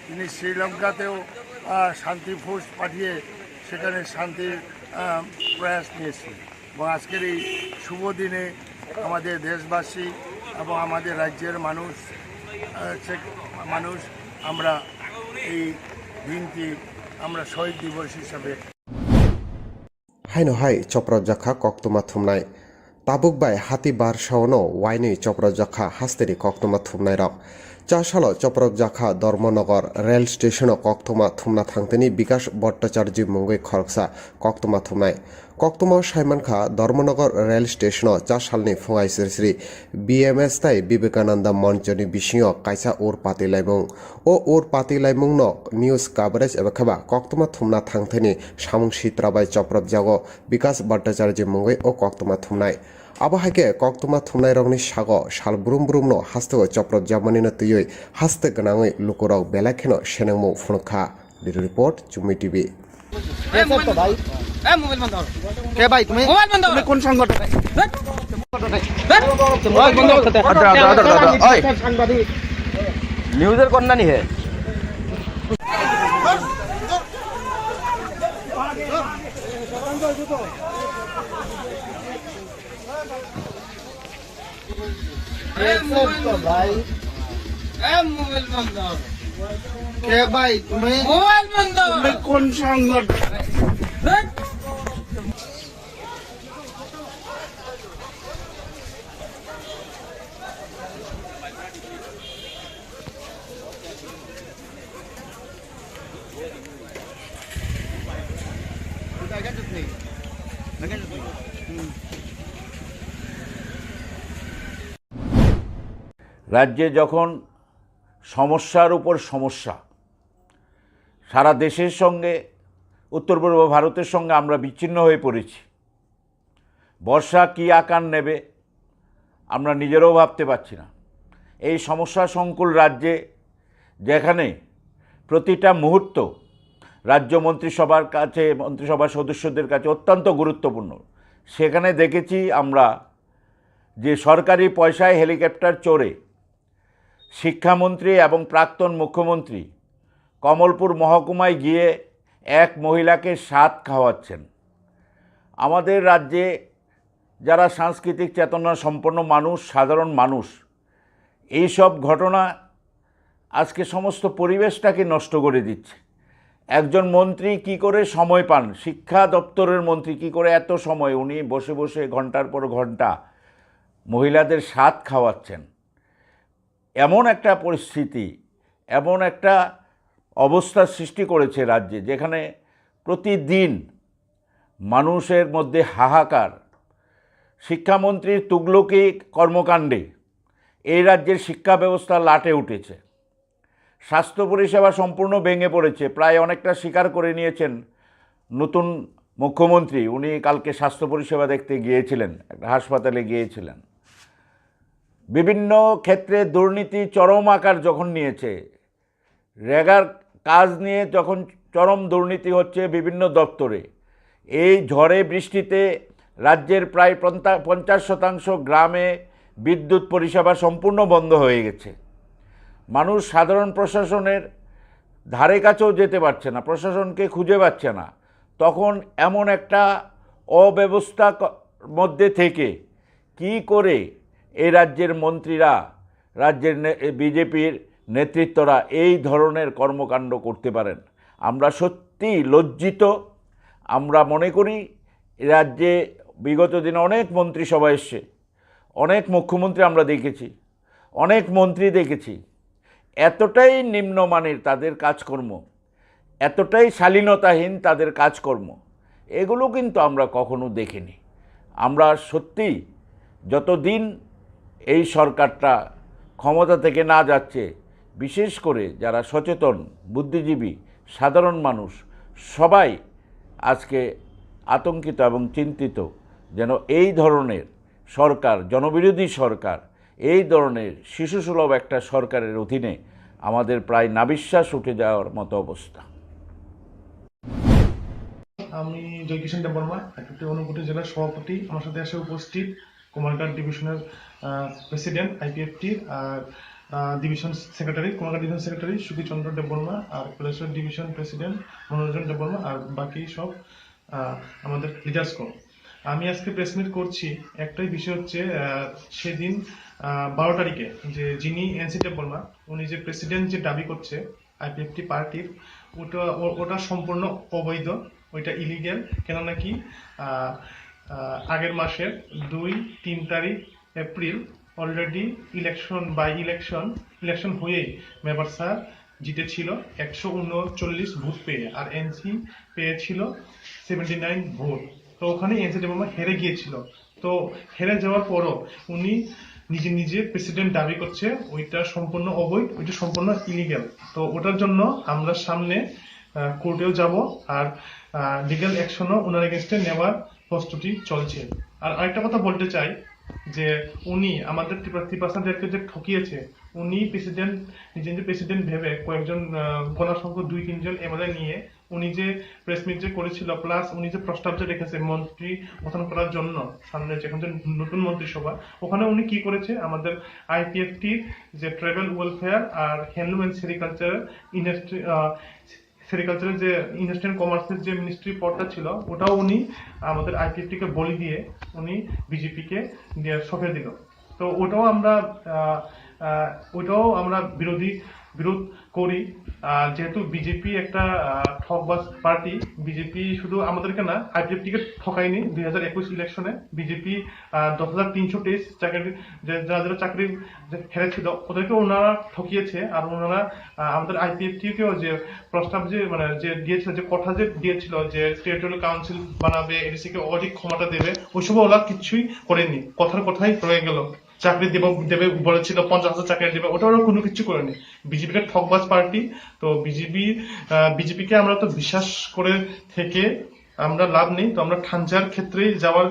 তিনি শ্রীলঙ্কাতেও, আহ, শান্তি ফোর্স পাঠিয়ে সেখানে শান্তির, আহ, প্রয়াস নিয়েছেন। এবং আজকের এই শুভ দিনে আমাদের দেশবাসী এবং আমাদের রাজ্যের মানুষ, আহ, সে-, মানুষ আমরা এই দিনটি আমরা শহীদ দিবস হিসাবে Haino hai chopropjakha koktwma thumnai. Tabuk bai hati bar saono wainwi chopropjakha hasteni koktwma thumnairok. Chasalo chopropjakha Dharmanagar rail stationo koktwma thumna thangtini Bikash Bhattacharjee mungwi khoroksa koktwma thumnai. Koktwma saimankha Dharmanagar rail stationo chasalni phungai sri sri B M S tai Vivekananda Monchoni bisingo kaisa ur patilaimung. O ur patilaimungno news coverage eba kheba koktwma thumna thangthani samung sitra bai chopropjago Bikash Bhattacharjee mungwi o koktwma thumnai. Abo hai khe koktwma thumnairokni sago sal brum brumno hasteo chopropjakmanino twiwi haste gwnangwi lukurok belai kheno senengmung phunukha. Bureau Report, Chumui T V. ए मोबाइल बन्द गर। ए मोबाइल बन्द गर। কে ভাই তুমি? মোবাইল বন্ধ তুমি করো। কোন সংগঠন? মোবাইল বন্ধ করতে। আচ্ছা, আচ্ছা, আচ্ছা, আচ্ছা, ওই। সাংবাদিক। নিউজের কন্যা নি হে? এ মোবাইল বন্ধ। ভাই। এ মোবাইল বন্ধ। কে ভাই তুমি? মোবাইল বন্ধ। তুমি কোন সংগঠন? ধ্যাৎ। রাজ্যে যখন সমস্যার উপর সমস্যা, সারা দেশের সঙ্গে, উত্তর পূর্ব ভারতের সঙ্গে আমরা বিচ্ছিন্ন হয়ে পড়েছি। বর্ষা কী আকার নেবে, আমরা নিজেরাও ভাবতে পারছি না। এই সমস্যা সংকুল রাজ্যে, যেখানে প্রতিটা মুহূর্ত রাজ্য মন্ত্রিসভার কাছে, মন্ত্রিসভার সদস্যদের কাছে অত্যন্ত গুরুত্বপূর্ণ, সেখানে দেখেছি আমরা যে সরকারি পয়সায় হেলিকপ্টার চড়ে শিক্ষামন্ত্রী এবং প্রাক্তন মুখ্যমন্ত্রী কমলপুর মহকুমায় গিয়ে এক মহিলাকে সাধ খাওয়াচ্ছেন। আমাদের রাজ্যে যারা সাংস্কৃতিক চেতনা সম্পন্ন মানুষ, সাধারণ মানুষ, এই সব ঘটনা আজকে সমস্ত পরিবেশটাকে নষ্ট করে দিচ্ছে। একজন মন্ত্রী কি করে সময় পান, শিক্ষা দপ্তরের মন্ত্রী কি করে এত সময়, উনি বসে বসে ঘন্টার পর ঘন্টা মহিলাদের সাধ খাওয়াচ্ছেন। এমন একটা পরিস্থিতি, এমন একটা অবস্থার সৃষ্টি করেছে রাজ্যে, যেখানে প্রতিদিন মানুষের মধ্যে হাহাকার। শিক্ষামন্ত্রীর তুগলকি কর্মকাণ্ডে এই রাজ্যের শিক্ষা ব্যবস্থা লাটে উঠেছে। স্বাস্থ্য পরিষেবা সম্পূর্ণ ভেঙে পড়েছে, প্রায় অনেকটা স্বীকার করে নিয়েছেন নতুন মুখ্যমন্ত্রী। উনি কালকে স্বাস্থ্য পরিষেবা দেখতে গিয়েছিলেন, একটা হাসপাতালে গিয়েছিলেন। বিভিন্ন ক্ষেত্রে দুর্নীতি চরম আকার যখন নিয়েছে, রেগার কাজ নিয়ে যখন চরম দুর্নীতি হচ্ছে বিভিন্ন দপ্তরে, এই ঝড়ে বৃষ্টিতে রাজ্যের প্রায় পঞ্চা- পঞ্চাশ শতাংশ গ্রামে বিদ্যুৎ পরিষেবা সম্পূর্ণ বন্ধ হয়ে গেছে। মানুষ সাধারণ প্রশাসনের ধারে কাছেও যেতে পারছে না, প্রশাসনকে খুঁজে পাচ্ছে না। তখন এমন একটা অব্যবস্থা ক- মধ্যে থেকে কি করে এই রাজ্যের মন্ত্রীরা, রাজ্যের নে- বিজেপির নেতৃত্বরা এই ধরনের কর্মকাণ্ড করতে পারেন? আমরা সত্যিই লজ্জিত। আমরা মনে করি, এ রাজ্যে বিগত দিনে অনেক মন্ত্রিসভা এসছে, অনেক মুখ্যমন্ত্রী আমরা দেখেছি, অনেক মন্ত্রী দেখেছি, এতটাই নিম্নমানের তাদের কাজকর্ম, এতটাই শালীনতাহীন তাদের কাজকর্ম, এগুলো কিন্তু আমরা কখনো দেখিনি। আমরা সত্যিই যতদিন এই সরকারটা ক্ষমতা থেকে না যাচ্ছে, বিশেষ করে যারা সচেতন, বুদ্ধিজীবী, সাধারণ মানুষ, সবাই আজকে আতঙ্কিত এবং চিন্তিত, যেন এই ধরনের সরকার, জনবিরোধী সরকার, এই ধরনের শিশুসুলভ একটা সরকারের অধীনে আমাদের প্রায় নাভিশ্বাস উঠে যাওয়ার মতো অবস্থা। আমি জয়কিষেণ দেববর্মা, একটি ঊনকোটি জেলার সভাপতি। আমার সাথে আছে উপস্থিত কুমারঘাট ডিভিশনের প্রেসিডেন্ট আইপিএফটির, আর division secretary, Kumarghat division secretary Sukhichandra Debbarma, আর কৈলাসহর ডিভিশন প্রেসিডেন্ট মনোরঞ্জন দেববর্মা, আর বাকি সব আহ, আমাদের লিডার্সগণ। আমি আজকে প্রেস মিট করছি, একটাই বিষয় হচ্ছে, আহ, সেদিন আহ, বারো তারিখে যে যিনি এনসি দেববর্মা, উনি যে প্রেসিডেন্ট যে দাবি করছে আইপিএফটি পার্টির, ওটা ও- ওটা সম্পূর্ণ অবৈধ, ওইটা ইলিগ্যাল। কেন নাকি আহ, আহ, আগের মাসের দুই তিন তারিখ April already election, by election, election হয়েই মেবার স্যার জিতেছিল একশো উনচল্লিশ ভোট পেয়ে, আর এনসি পেয়েছিল সেভেন্টি নাইন ভোট। তো ওখানে এনসি দেববর্মা হেরে গিয়েছিল। তো হেরে যাওয়ার পরও উনি নিজে নিজে প্রেসিডেন্ট দাবি করছে, ওইটা সম্পূর্ণ অবৈধ, ওইটা সম্পূর্ণ ইলিগ্যাল। তো ওটার জন্য আমরা সামনে কোর্টেও যাব, আর লিগ্যাল অ্যাকশনও ওনার এগেনস্টে নেওয়ার প্রস্তুতি চলছে। আর আরেকটা কথা বলতে চাই যে উনি আমাদের ত্রিপা- ত্রিপাসাদেরকে যে ঠকিয়েছে, উনি প্রেসিডেন্ট, নিজে নিজে প্রেসিডেন্ট ভেবে কয়েকজন আহ, গোনা সংখ্যক দুই তিনজন এমএলএ নিয়ে উনি যে প্রেস মিট যে করেছিল, প্লাস উনি যে প্রস্তাব যে রেখেছে মন্ত্রী গঠন করার জন্য সামনে, যেখানে যে নতুন মন্ত্রিসভা, ওখানে উনি কি করেছে, আমাদের আইপিএফটির যে ট্রাইবাল ওয়েলফেয়ার আর হ্যান্ডলুম অ্যান্ড সেরিকালচার ইন্ডাস্ট্রি, সেরিকালচারের যে ইন্ডাস্ট্রি অ্যান্ড কমার্সের যে মিনিস্ট্রি পদটা ছিল, ওটাও উনি আমাদের আইপিএফটিকে বলি দিয়ে উনি বিজেপিকে দিয়ে সঁপে দিল। তো ওটাও আমরা আহ, আহ, ওটাও আমরা বিরোধী, বিরোধ করি। আর যেহেতু বিজেপি একটা আহ, ঠকবাজ পার্টি, বিজেপি শুধু আমাদেরকে না, আইপিএফটিকে ঠকায়নি। দুই হাজার একুশ ইলেকশনে বিজেপি দশ হাজার তিনশো তেইশ চাকরি, যে যারা যারা চাকরি যে হেরেছিল, ওদেরকে ওনারা ঠকিয়েছে। আর ওনারা আহ, আমাদের আইপিএফটিকেও যে প্রস্তাব যে মানে যে দিয়েছিল, যে কথা যে দিয়েছিল যে টেরিটোরিয়াল কাউন্সিল বানাবে, এডিসি কে অধিক ক্ষমতা দেবে, ওইসব ওরা কিছুই করেনি, কথার কথাই রয়ে গেল। চাকরি দেব দেবে বলেছিল, পঞ্চাশ হাজার চাকরি দেবে, ওটা ওরা কোনো কিছু করেনি। বিজেপিটা ঠকবাজ পার্টি। তো বিজেপি, বিজেপিকে আমরা তো বিশ্বাস করে থেকে আমরা লাভ নেই। তো আমরা থানচার ক্ষেত্রেই যাওয়ার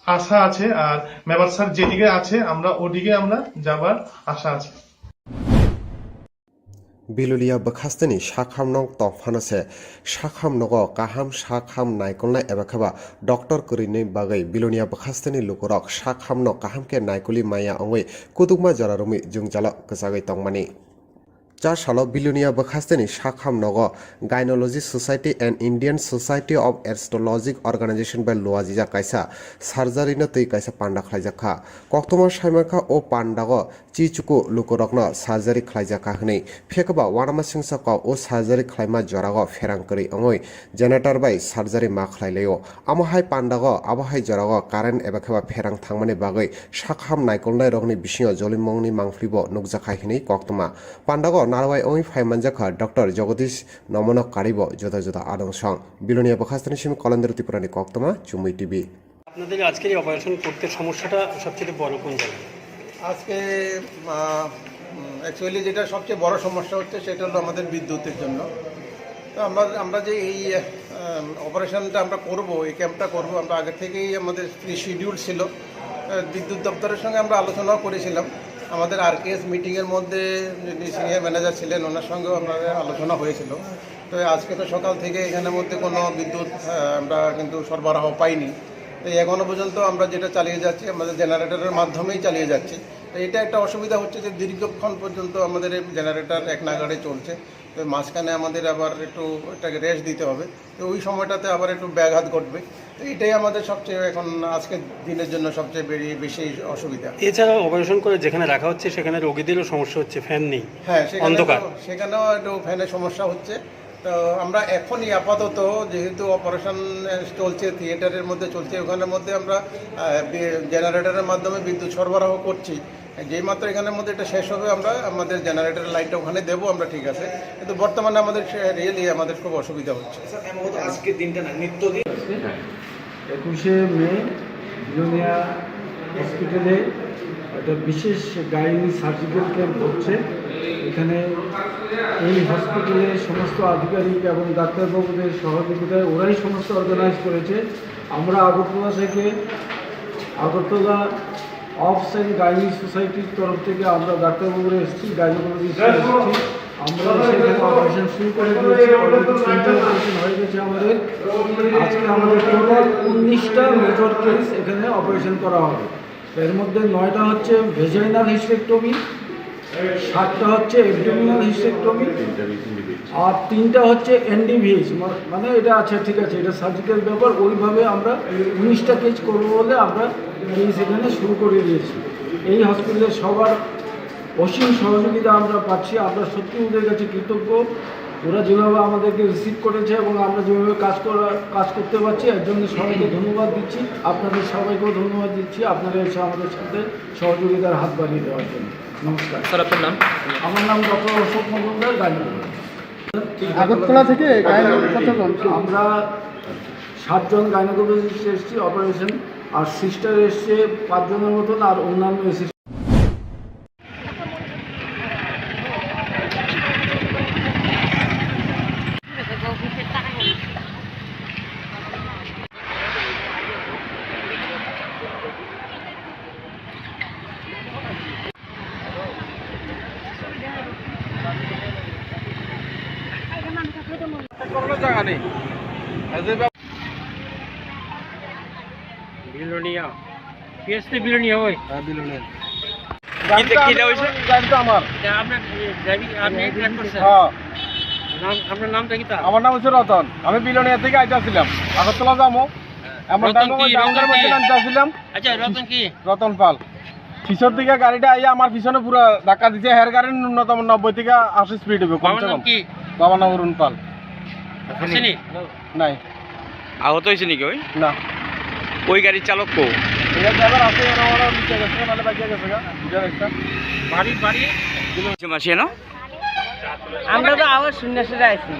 আশা আছে, আর মেবার স্যার যেদিকে আছে আমরা ওদিকে আমরা যাবার আশা আছে। Bilonia bwkhasteni sakham nok tongphano se sakham nogo kaham sakham naikolnai eba kheba doctor kwrwini bagwi Bilonia bwkhasteni lukurok sakhamno kaham khe naikoli maya wngwi kutukma jora romwi jwngjalo kwchagwi tongmani. Cha salo Bilonia bwkhasteni sakham nogo Gynecology Society and Indian Society of Astrologic Organization bai luajijak kaisa surgery no twi kaisa panda khlaijak kha. Koktwma saimankha o pandago chichuku lukurokno surgery khlaijakha hwnwi. Phiya khe ba uanamasingcha kok o surgery khlaima jorao pherang kwrwi wngwi generator bai surgery ma khlai laio. Amo hai pandago abo hai jorao current eba khe ba pherang thangmani bagwi sakham naikolnairokni bisingo jolimungni mangpili bo nukjakha hwnwi koktwma. Pandago narwai wngwi phai manjakha Doctor Jagadish Nomono karibo juda juda adong song. Bilonia bwkhasteni simi Kolendro Tripurani koktwma Chumui T V. আপনাদের আজকের এই অপারেশন করতে সমস্যাটা সবচেয়ে বড় কোন জায়গায়? আজকে অ্যাকচুয়ালি যেটা সবচেয়ে বড় সমস্যা হচ্ছে সেটা হলো আমাদের বিদ্যুতের জন্য। তো আমরা আমরা যে এই অপারেশনটা আমরা করব, এই ক্যাম্পটা করব, আমরা আগে থেকেই আমাদের প্রি শিডিউল ছিল। আহ, বিদ্যুৎ দপ্তরের সঙ্গে আমরা আলোচনাও করেছিলাম। আমাদের আরকেএস মিটিংয়ের মধ্যে যিনি সিনিয়র ম্যানেজার ছিলেন, ওনার সঙ্গেও আমাদের আলোচনা হয়েছিল। তবে আজকে তো সকাল থেকে এখানের মধ্যে কোনো বিদ্যুৎ, আহ, আমরা কিন্তু সরবরাহ পাইনি। তো এখনো পর্যন্ত আমরা যেটা চালিয়ে যাচ্ছি, আমাদের জেনারেটরের মাধ্যমেই চালিয়ে যাচ্ছি। তো এটা একটা অসুবিধা হচ্ছে যে দীর্ঘক্ষণ পর্যন্ত আমাদের এই জেনারেটর এক নাগাড়ে চলছে। তো মাঝখানে আমাদের আবার একটু এটাকে রেস্ট দিতে হবে। তো ওই সময়টাতে আবার একটু ব্যাঘাত ঘটবে। তো এটাই আমাদের সবচেয়ে এখন আজকের দিনের জন্য সবচেয়ে বেরি-, বেশি অসুবিধা। এছাড়াও অপারেশন করে যেখানে রাখা হচ্ছে সেখানে রোগীদেরও সমস্যা হচ্ছে, ফ্যান নেই, হ্যাঁ, সেখানে অন্ধকার। তো, সেখানেও একটু ফ্যানের সমস্যা হচ্ছে। তো আমরা এখনই আপাতত, যেহেতু অপারেশন চলছে, থিয়েটারের মধ্যে চলছে, ওখানের মধ্যে আমরা, আহ, বি-, জেনারেটরের মাধ্যমে বিদ্যুৎ সরবরাহ করছি। যেই মাত্র এখানের মধ্যে এটা শেষ হবে, আমরা আমাদের জেনারেটরের লাইনটা ওখানে দেবো আমরা, ঠিক আছে, কিন্তু বর্তমানে আমাদের সে-, রিয়েলি আমাদের খুব অসুবিধা হচ্ছে। স্যার, এমন হতো আজকের দিনটা না, নিত্যদিন। একুশে মে বিলোনিয়া হসপিটালে একটা বিশেষ গাইনি সার্জিক্যাল ক্যাম্প হচ্ছে। এখানে এই হসপিটালের সমস্ত আধিকারিক এবং ডাক্তারবাবুদের সহযোগিতায় ওরাই সমস্ত অর্গানাইজ করেছে। আমরা আগরতলা থেকে, আগরতলা অবস অ্যান্ড গাইনি সোসাইটির তরফ থেকে আমরা ডাক্তারবাবুরা এসেছি, গাইনোকোলজিস্ট এসেছি। আমরা এসে এখানে অপারেশন শুরু করে দিয়েছি। অলরেডি তিনটে অপারেশন হয়ে গেছে আমাদের। আজকে আমাদের টোটাল উনিশটা মেজর কেস এখানে অপারেশন করা হবে। এর মধ্যে নয়টা হচ্ছে ভেজাইনাল হিস্টেক্টমি, সাতটা হচ্ছে অ্যাবডোমিনাল হিস্টেক্টমি, আর তিনটা হচ্ছে এনডিভিএইচ। মানে এটা, আচ্ছা, ঠিক আছে, এটা সার্জিক্যাল ব্যাপার। ওইভাবে আমরা উনিশটা কেস করবো বলে আমরা কেস এখানে শুরু করে দিয়েছি। এই হসপিটালের সবার অসীম সহযোগিতা আমরা পাচ্ছি। আমরা সত্যি ওদের কাছে কৃতজ্ঞ। ওরা যেভাবে আমাদেরকে রিসিভ করেছে এবং আমরা যেভাবে কাজ করা, কাজ করতে পারছি, এর জন্য সবাইকে ধন্যবাদ দিচ্ছি। আপনাদের সবাইকেও ধন্যবাদ দিচ্ছি, আপনারা এসে আমাদের সাথে সহযোগিতার হাত বাড়িয়ে দেওয়ার জন্য। নমস্কার। স্যার, আপনার নাম? আমার নাম ডক্টর অশোক মজুমদার, গাইনোকোলজিস্ট। আগরতলা থেকে গাইনো কতজন? আমরা সাতজন গাইনোকোলজিস্ট এসেছি অপারেশন, আর সিস্টার এসছে পাঁচজনের মতন, আর অন্যান্য এসেছে। কোনো জায়গা নেই। বিলোনিয়া। পিএসটি বিলোনিয়া ওই। হ্যাঁ, বিলোনিয়া। গাড়িটা, গাড়িটা আমার। এটা আপনার, এ, ড্রাইভিং, আপনি ড্রাইভ করছেন? হ্যাঁ। নাম, আপনার নামটা কি তা? আমার নাম হচ্ছে রতন। আমি বিলোনিয়া থেকে আইতাছিলাম। আগরতলা যাবো। এমন রতন টাইমে কি, আমার ডাউনটাউন রতন মধ্যে কি? নামতে আসছিলাম। আচ্ছা, রতন কি? রতন পাল। পিছন থেকে গাড়িটা আইয়া আমার পিছনে পুরো ধাক্কা দিছে। হের গাড়ি ন্যূনতম নব্বই থেকে আশি স্পিড হবে, কমসে বাবার নাম কম। কি? বাবার নাম অরুণ পাল। আসেনি? নাই। আহত হয়েছে নাকি ওই? না। ওই গাড়ির চালক কো? এটা ড্রাইভার আছে, এরা ওরা নিচে গেছে, নাহলে বাইকে গেছে গা, বুঝার একটা। বাড়ি, বাড়ি? মাসিয়া না? আমরা তো আবার শুনে শুনে আইছি।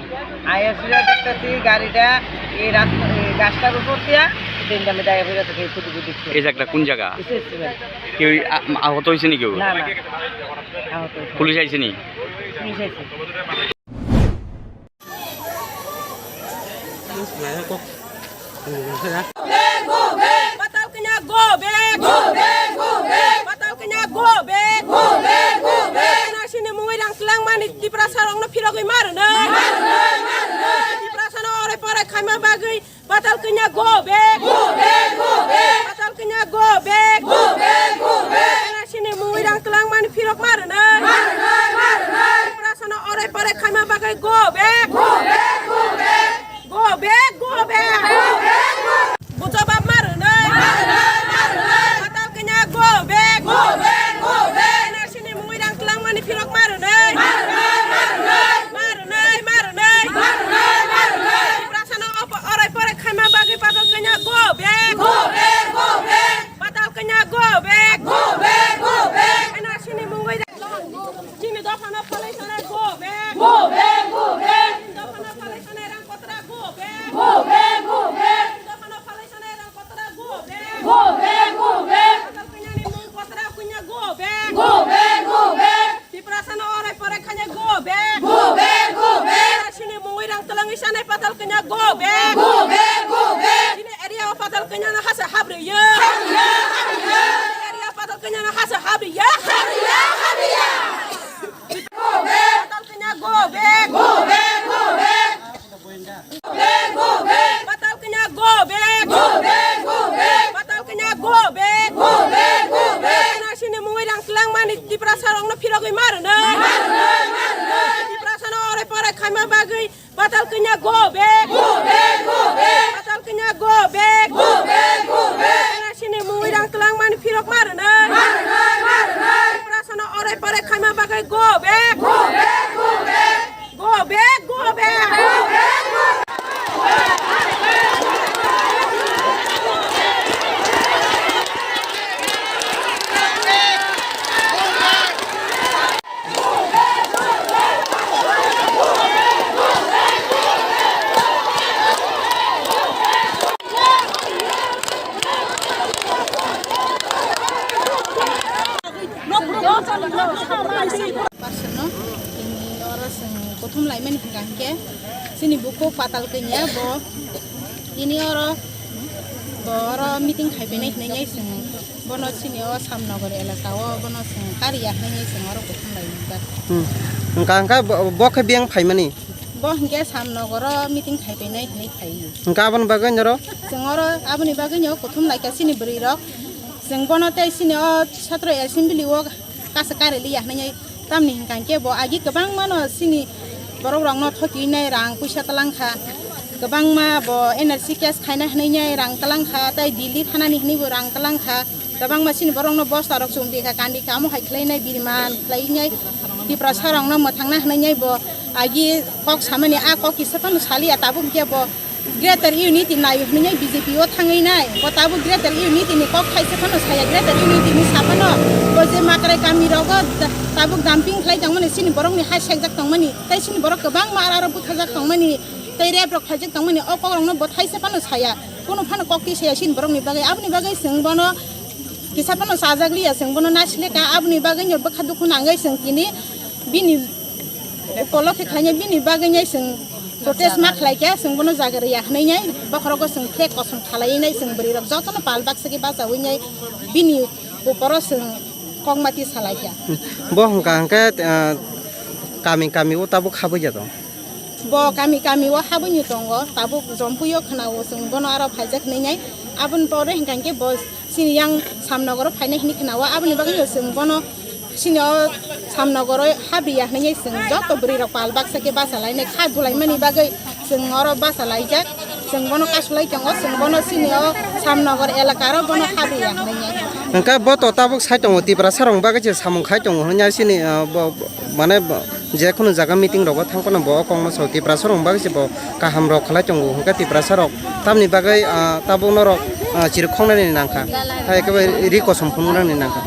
আইয়া শুনে দেখতেছি গাড়িটা এই রাস্তা, এই গাছটার উপর দিয়া তিনটা মেয়েটা এভাবে থেকে ফুটে ফুটে দিচ্ছে। এই জায়গাটা কোন জায়গা? এসে এসছে ভাই। কেউ আ-, আহত হয়েছে নি কেউ? না, না। আহত হয়েছে। পুলিশ আইছে নি? পুলিশ আইছে। Patal kanya go back. Go back, go back. Patal kanya go back. Go back, go back. N R C ni mungwi rang tlang mani Tiprasa rokno phirogwi marwnai. Marwnai, marwnai. Tiprasa no ore pore khaima bagwi patal kanya go back. Go back, go back. Patal kanya go back. Go back, go back. N R C ni mungwi rang tlang mani phirok marwnai. Marwnai, marwnai. Tiprasa no ore pore khaima bagwi go back. Go back, go back. Go back, go back. Go back, go back. Bujo bab marwnai. Marwnai, marwnai. Patal kanya go back. Go back, go back. N R C ni mungwi rang tlang mani phirok marwnai. Marwnai, marwnai. Marwnai, marwnai. Marwnai, marwnai. Tiprasa no opo-, orai porai khaima bagwi patal kanya go back. Go back, go back. Patal kanya go back. Go back, go back. N R C ni mungwi rang. Chini dophano phalai sanai go back. Go back, go back. Chini dophano phalai sanai rang kotra go back. Go back, go back. Chini dophano phalai sanai rang kotra go back. Go back, go back. Kotor kunyani mung kotra kunya go back. Go back, go back. Tiprasa no orai porai khanya go back. Go back, go back. Sini mungwi rang tolangwi sanai patal kunya go back. Go back, go back. Chini area o patal kunya no hasa habriya. Habriya, habriya. Area patal kunya no hasa habriya. Habriya, habriya. Go back. Patal kunya go back. Go back, go back. Go back! Go back! Go back! N R C ni mungwi rang twlangmani Tiprasa rokno phirogwi ma rwnai. Ma rwnai, ma rwnai. Tiprasa no orai porai khaima bagwi Patal Kanya go back! Go back! Go back! Patal Kanya go back! Go back! Go back! N R C ni mungwi rang twlangmani phirok ma rwnai. Ma rwnai, ma rwnai. Tiprasa no orai porai khaima bagwi go back! Go back! Go back! Go back, go back. Person no, tini oro chwng kuthum laimani hwnkha hwnkhe, chini bukhuk Patal Kanya bo tini oro, bo oro meeting khaibainai hwnwi chwng bono chini o Samnagar elaka o bono chwng kariya hwnwi chwng oro kuthum laijak. Hmm. Hwnkha hwnkhe bo, bo khe biyang phaimani? Bo hwnkhe Samnagar o meeting khaibainai hwnwi phaiwi. Hwnkha aboni bagwi norok? Chwng oro aboni bagwino kuthum laikha chini bwrwi rok. Chwng bono tei chini o Satro Assembly o kasa kariliya hwnwi, tamni hwnkha hwnkhe bo agi kwbangma no chini borok rokno thokiwi nai rang puisa twlang kha, kwbangma bo N R C case khaina hwnwi nai rang twlang kha, tei Delhi thanani hwnwi bo rang twlang kha, kwbangma chini borok no bosta rok chumri kha, kandi kha, amo hai khlai nai biriman khlai nai Tiprasa rok no mwthangna hwnwi nai bo agi kok samani a kok kisa phano saliya tabuk hwnkhe bo Greater Unity nai hwnwi B J P o thangwi nai. Bo tabuk Greater Unity ni kok thaisa phano saya, Greater Unity ni sa phano bo je Makrai kami rogo da-, tabuk dumping khlai tongmani, chini borok ni ha sekjak tongmani, tei chini borok kwbangma ara aro butharjak tongmani, tei rape rok khlaijak tongmani, o kok rok no bo thaisa phano saya. Kunu phano kok twi saya chini borok ni bagwi. Aboni bagwi chwng bono kisa phano chajak liya, chwng bono nasileka. Aboni bagwi no bwkha dukhu nangwi chwng tini bini upolokhe khainai bini bagwi nai chwng protest ma khlai kha, chwng bono jaga rwya hwnwi nai bokhorogo chwng flag kosom khalai nai chwng bwrwi rok jotono pal baksa khe bachaui nai bini uporo chwng kokmati salai kha. Bo hwnkha hwnkhe, ah, kami kami o tabuk habwi ya tong? Bo kami kami o habwi ni tongo, tabuk Jompui o khwnao chwng bono aro phaijak hwnwi nai. Aboni pore hwnkha hwnkhe bo chini yang Samnogoro phainai hwnwi khwnao, aboni bagwi no chwng bono chini o Samnogoro habriya hwnwi chwng joto bwrwi rok pal baksa khe basa lainai kha dulaimani bagwi chwng oro basa laijak, chwng bono kasulai tongo, chwng bono chini o Samnogor elaka ro bono habriya hwnwi. Hwnkhe bo to tabuk sai tongo, Tiprasa rok bagwi se samung khai tongo hwnwi chini, ah, bo, bo, mane bo, je khunu jaga meeting rogo thang phano bo o kokno sao, Tiprasa rok bagwi se bo kaham rok khlai tongo, hwnkhe Tiprasa rok tamni bagwi, ah, tabuk norok, ah, chirkhoknani nangkha, hai khe bai ri kosom phunuknani nangkha.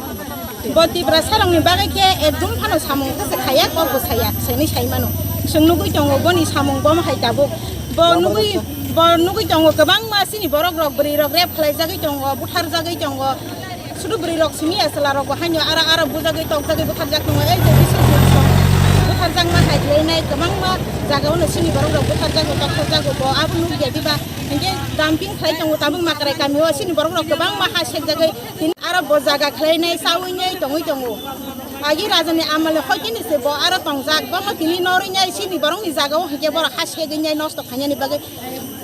Bo Tiprasa rokni bagwi khe ekdum phano samung khe se khaya, kok bo saya, saini sai mano. Chwng nugwi tongo boni samung bo hai tabuk. Bo nugwi, bo nugwi tongo kwbangma chini borok rok, bwrwi rok rape khlaijagwi tongo, butharjagwi tongo. Sudu bwrwi rok simi ya chwla rok bo haino ara ara bujagwi tokjagwi butharjak tongo. Ei je bisu butharjakma hai khlainai kwbangma jaga o no chini borok rok butharjago, tokjagwi bo abo nugya diba. Hinkhe dumping khlai tongo tabuk Makrai kami o chini borok rok kwbangma ha sekjagwi tini aro bo jaga khlainai chaui nai tongwi tongo. Agi raja ni amal ni hoi tini se bo aro tongjak, bono tini norwi nai chini borok ni jaga o hinkhe borok ha segwi nai nosto khainani bagwi.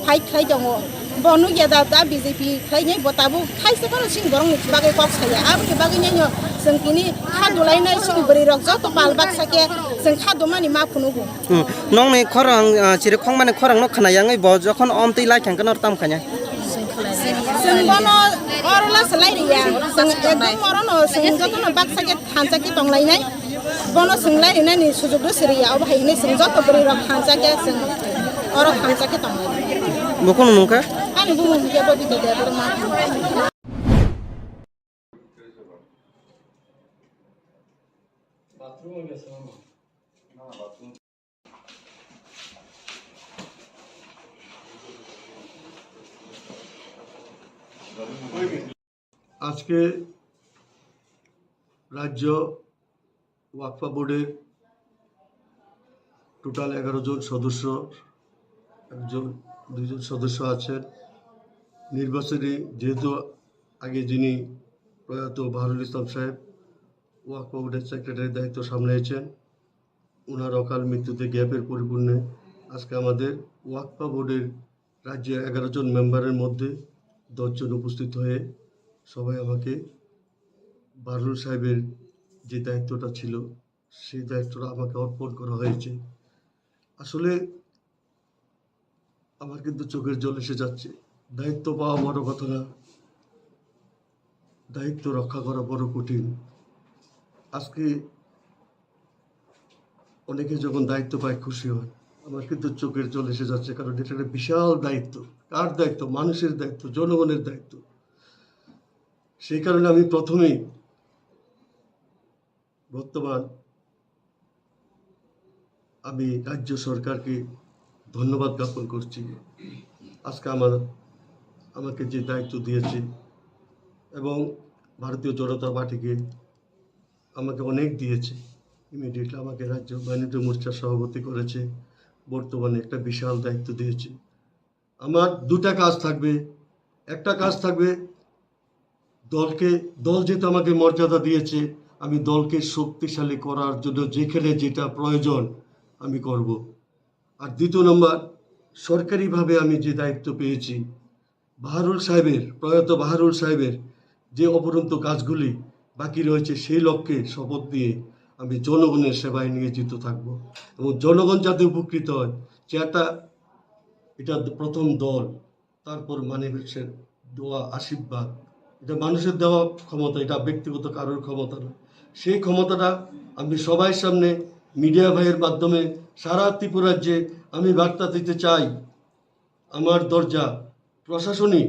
Fight khlai tongo. Bo nugya da, da B J P khlainai bo tabuk thaisa phano chini borokni bagwi kok saya. Aboni bagwi nai no chwng tini kha dulainai chini bwrwi rok joto pal baksa khe chwng kha dumani ma phunugo. Hmm. Nokni khorang, ah, chiri khongmani khorang no khna yangwi bo jokhon omtwi lai thang khe nor tam khanya. Chwng bono oro la se lai riya. Chwng ekdom oro no chwng joto no baksa khe thansa khe tong lainai. Bono chwng lai rinani sujug rw siriya, obo hai hwnwi chwng joto bwrwi rok thansa khe chwng oro thansa khe tongo. Bo kunu mung kha? Ani bumung hwnkhe Bobita Debbarma. আজকে রাজ্য ওয়াকফা বোর্ডের টোটাল এগারো জন সদস্য, একজন, দুইজন সদস্য আছেন। নির্বাচনে যেহেতু আগে যিনি প্রয়াত বাহারুল ইসলাম সাহেব ওয়াকফা বোর্ডের সেক্রেটারির দায়িত্ব সামলাইছেন, ওনার অকাল মৃত্যুতে গ্যাপের পরিপূর্ণে আজকে আমাদের ওয়াকফা বোর্ডের রাজ্যের এগারো জন মেম্বারের মধ্যে দশ জন উপস্থিত হয়ে সবাই আমাকে বারুল সাহেবের যে দায়িত্বটা ছিল, সেই দায়িত্বটা আমাকে অর্পণ করা হয়েছে। আসলে আমার কিন্তু চোখের জল এসে যাচ্ছে। দায়িত্ব পাওয়া বড় কথা না, দায়িত্ব রক্ষা করা বড় কঠিন। আজকে অনেকে যখন দায়িত্ব পায় খুশি হয়, আমার কিন্তু চোখের জল এসে যাচ্ছে, কারণ এটা একটা বিশাল দায়িত্ব। কার দায়িত্ব? মানুষের দায়িত্ব, জনগণের দায়িত্ব। সেই কারণে আমি প্রথমেই বর্তমান আমি রাজ্য সরকারকে ধন্যবাদ জ্ঞাপন করছি। আজকে আমার আমাকে যে দায়িত্ব দিয়েছে এবং ভারতীয় জনতা পার্টিকে আমাকে অনেক দিয়েছে। ইমিডিয়েটলি আমাকে রাজ্য মাইনরিটি মোর্চার সভাপতি করেছে। বর্তমানে একটা বিশাল দায়িত্ব দিয়েছে। আমার দুটা কাজ থাকবে। একটা কাজ থাকবে দলকে, দল যেহেতু আমাকে মর্যাদা দিয়েছে, আমি দলকে শক্তিশালী করার জন্য যেখানে যেটা প্রয়োজন আমি করব। আর দ্বিতীয় নম্বর, সরকারিভাবে আমি যে দায়িত্ব পেয়েছি, বাহারুল সাহেবের, প্রয়াত বাহারুল সাহেবের যে অপরন্ত কাজগুলি বাকি রয়েছে, সেই লক্ষ্যে শপথ নিয়ে আমি জনগণের সেবায় নিয়োজিত থাকব এবং জনগণ যাতে উপকৃত হয়। চেয়ারটা, এটা প্রথম দল, তারপর মানুষের দোয়া, আশীর্বাদ। এটা মানুষের দেওয়া ক্ষমতা, এটা ব্যক্তিগত কারোর ক্ষমতা না। সেই ক্ষমতাটা আমি সবাই সামনে মিডিয়া ভাইয়ের মাধ্যমে সারা ত্রিপুরাজ্যে আমি বার্তা দিতে চাই। আমার দরজা প্রশাসনিক,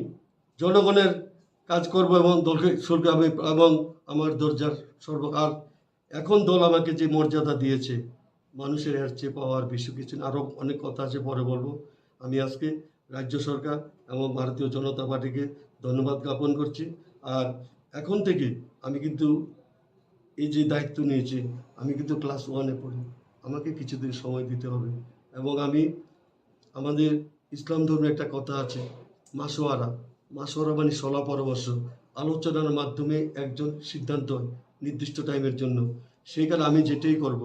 জনগণের কাজ করব এবং দলকে সরকার আমি এবং আমার দরজার সর্বকাল এখন দল আমাকে যে মর্যাদা দিয়েছে, মানুষের এর চেয়ে পাওয়ার বেশি কিছু না। আরও অনেক কথা আছে, পরে বলবো। আমি আজকে রাজ্য সরকার এবং ভারতীয় জনতা পার্টিকে ধন্যবাদ জ্ঞাপন করছি। আর এখন থেকে আমি কিন্তু এই যে দায়িত্ব নিয়েছি, আমি কিন্তু ক্লাস ওয়ানে পড়ি, আমাকে কিছুদিন সময় দিতে হবে। এবং আমি আমাদের ইসলাম ধর্মে একটা কথা আছে, মাসোয়ারা। মাসোয়ারা মানে সলা পরামর্শ, আলোচনার মাধ্যমে একজন সিদ্ধান্ত হয় নির্দিষ্ট টাইমের জন্য। সেই কারণে আমি যেটাই করব।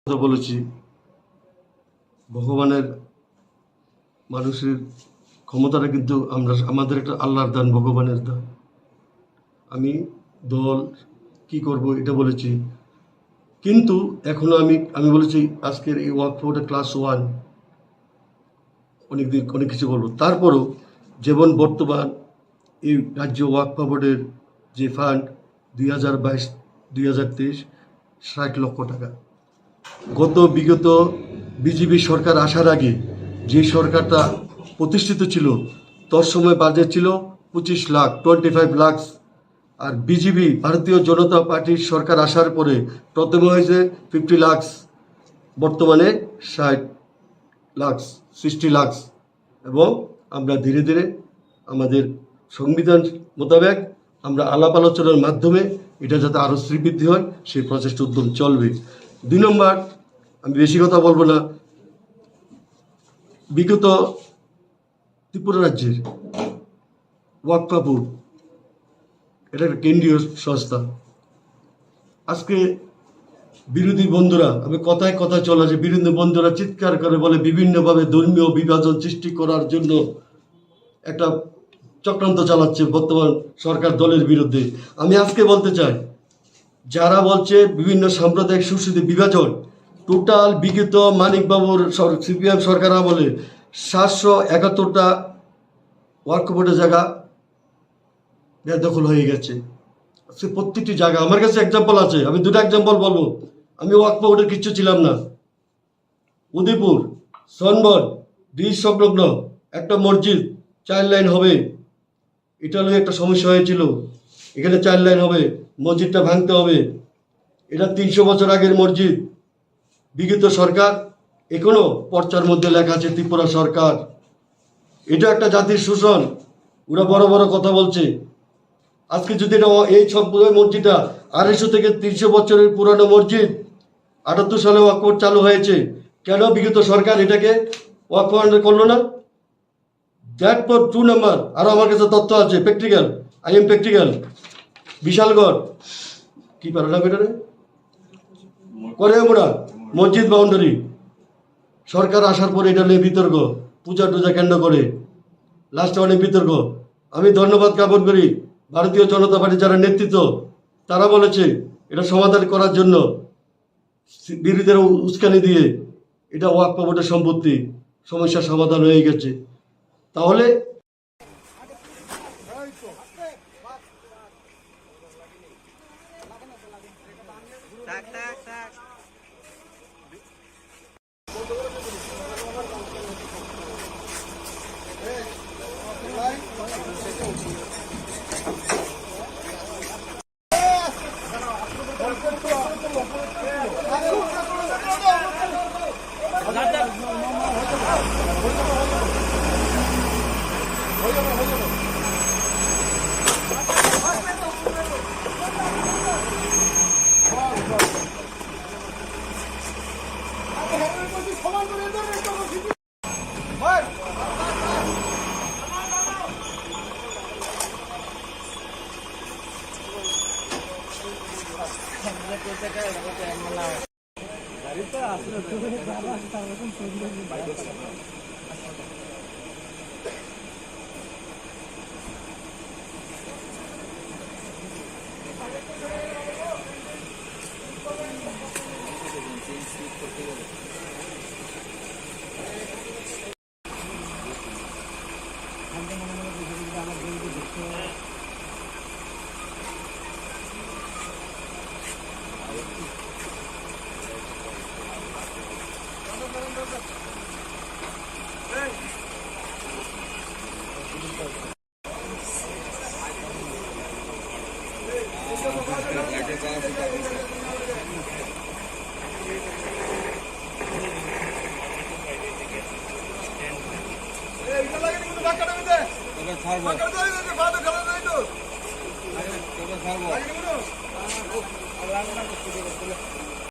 কথা বলেছি, ভগবানের, মানুষের ক্ষমতাটা কিন্তু আমরা, আমাদের একটা আল্লাহর দান, ভগবানের দান। আমি দল কি করব এটা বলেছি, কিন্তু এখনো আমি আমি বলেছি আজকের এই ওয়াকফ বোর্ডের ক্লাস ওয়ান অনেক দিন অনেক কিছু বলবো। তারপরও যেমন বর্তমান এই রাজ্য ওয়াকফ বোর্ডের যে ফান্ড দুই হাজার বাইশ দুই হাজার তেইশ ষাট লক্ষ টাকা। গত বিগত বিজেপি সরকার আসার আগে যে সরকারটা প্রতিষ্ঠিত ছিল, তৎসময় বাজেট ছিল পঁচিশ লাখ, টোয়েন্টি ফাইভ লাখ। আর বিজেপি, ভারতীয় জনতা পার্টির সরকার আসার পরে প্রথমে হয়েছে ফিফটি লাখ, বর্তমানে ষাট লাখ, সিক্সটি লাখ। এবং আমরা ধীরে ধীরে আমাদের সংবিধান মোতাবেক আমরা আলাপ আলোচনার মাধ্যমে এটা যাতে আরও শ্রীবৃদ্ধি হয়, সেই প্রচেষ্টা উদ্যম চলবে। দুই নম্বর, আমি বেশি কথা বলবো না, বিগত ত্রিপুরা রাজ্যের ওয়াকফ বোর্ড, এটা একটা কেন্দ্রীয় সংস্থা। আজকে বিরোধী বন্ধুরা, আমি কথায় কথায় চলে আসে, বিরোধী বন্ধুরা চিৎকার করে বলে বিভিন্নভাবে ধর্মীয় বিভাজন সৃষ্টি করার জন্য একটা চক্রান্ত চালাচ্ছে বর্তমান সরকার দলের বিরুদ্ধে। আমি আজকে বলতে চাই, যারা বলছে বিভিন্ন সাম্প্রদায়িক সংস্কৃতি বিভাজন, টোটাল বিগত মানিক বাবুর সিপিএম সরকার আমলে সাতশো একাত্তরটা ওয়াকফ বোর্ডের জায়গা বেদখল হয়ে গেছে। আজকে প্রত্যেকটি জায়গা, আমার কাছে এক্সাম্পল আছে, আমি দুটো এক্সাম্পল বলবো। আমি ওয়াকফ বোর্ডের কিচ্ছু ছিলাম না। উদয়পুর সনবন ব্রিজ সংলগ্ন একটা মসজিদ, চার লাইন হবে, এটা নিয়ে একটা সমস্যা হয়েছিল। এখানে চার লাইন হবে, মসজিদটা ভাঙতে হবে। এটা তিনশো বছর আগের মসজিদ। বিগত সরকার, এখনো পর্চার মধ্যে লেখা আছে ত্রিপুরা সরকার। এটা একটা জাতির শোষণ। ওরা বড় বড় কথা বলছে। আজকে যদি এটা অ-, এই সব পুরো মসজিদটা আড়াইশো থেকে তিনশো বছরের পুরানো মসজিদ, আটাত্তর সালে ওয়াকফ বোর্ড চালু হয়েছে, কেন বিগত সরকার এটাকে ওয়াকফ বোর্ড করলো না? That for two number, আরো আমার কাছে তথ্য আছে, practical, I am practical. Bishalgarh, কি পারা নাম এটা রে? করিয়ামুড়া মসজিদ বাউন্ডারি। সরকার আসার পরে এটা নিয়ে বিতর্ক, পূজা টুজা কেন্দ্র করে লাস্টে অনেক বিতর্ক। আমি ধন্যবাদ জ্ঞাপন করি ভারতীয় জনতা পার্টি যারা নেতৃত্ব, তারা বলেছে এটা সমাধান করার জন্য বিরোধীরা উস্কানি দিয়ে এটা ওয়াকফ বোর্ডের সম্পত্তি, সমস্যা সমাধান হয়ে গেছে। তাহলে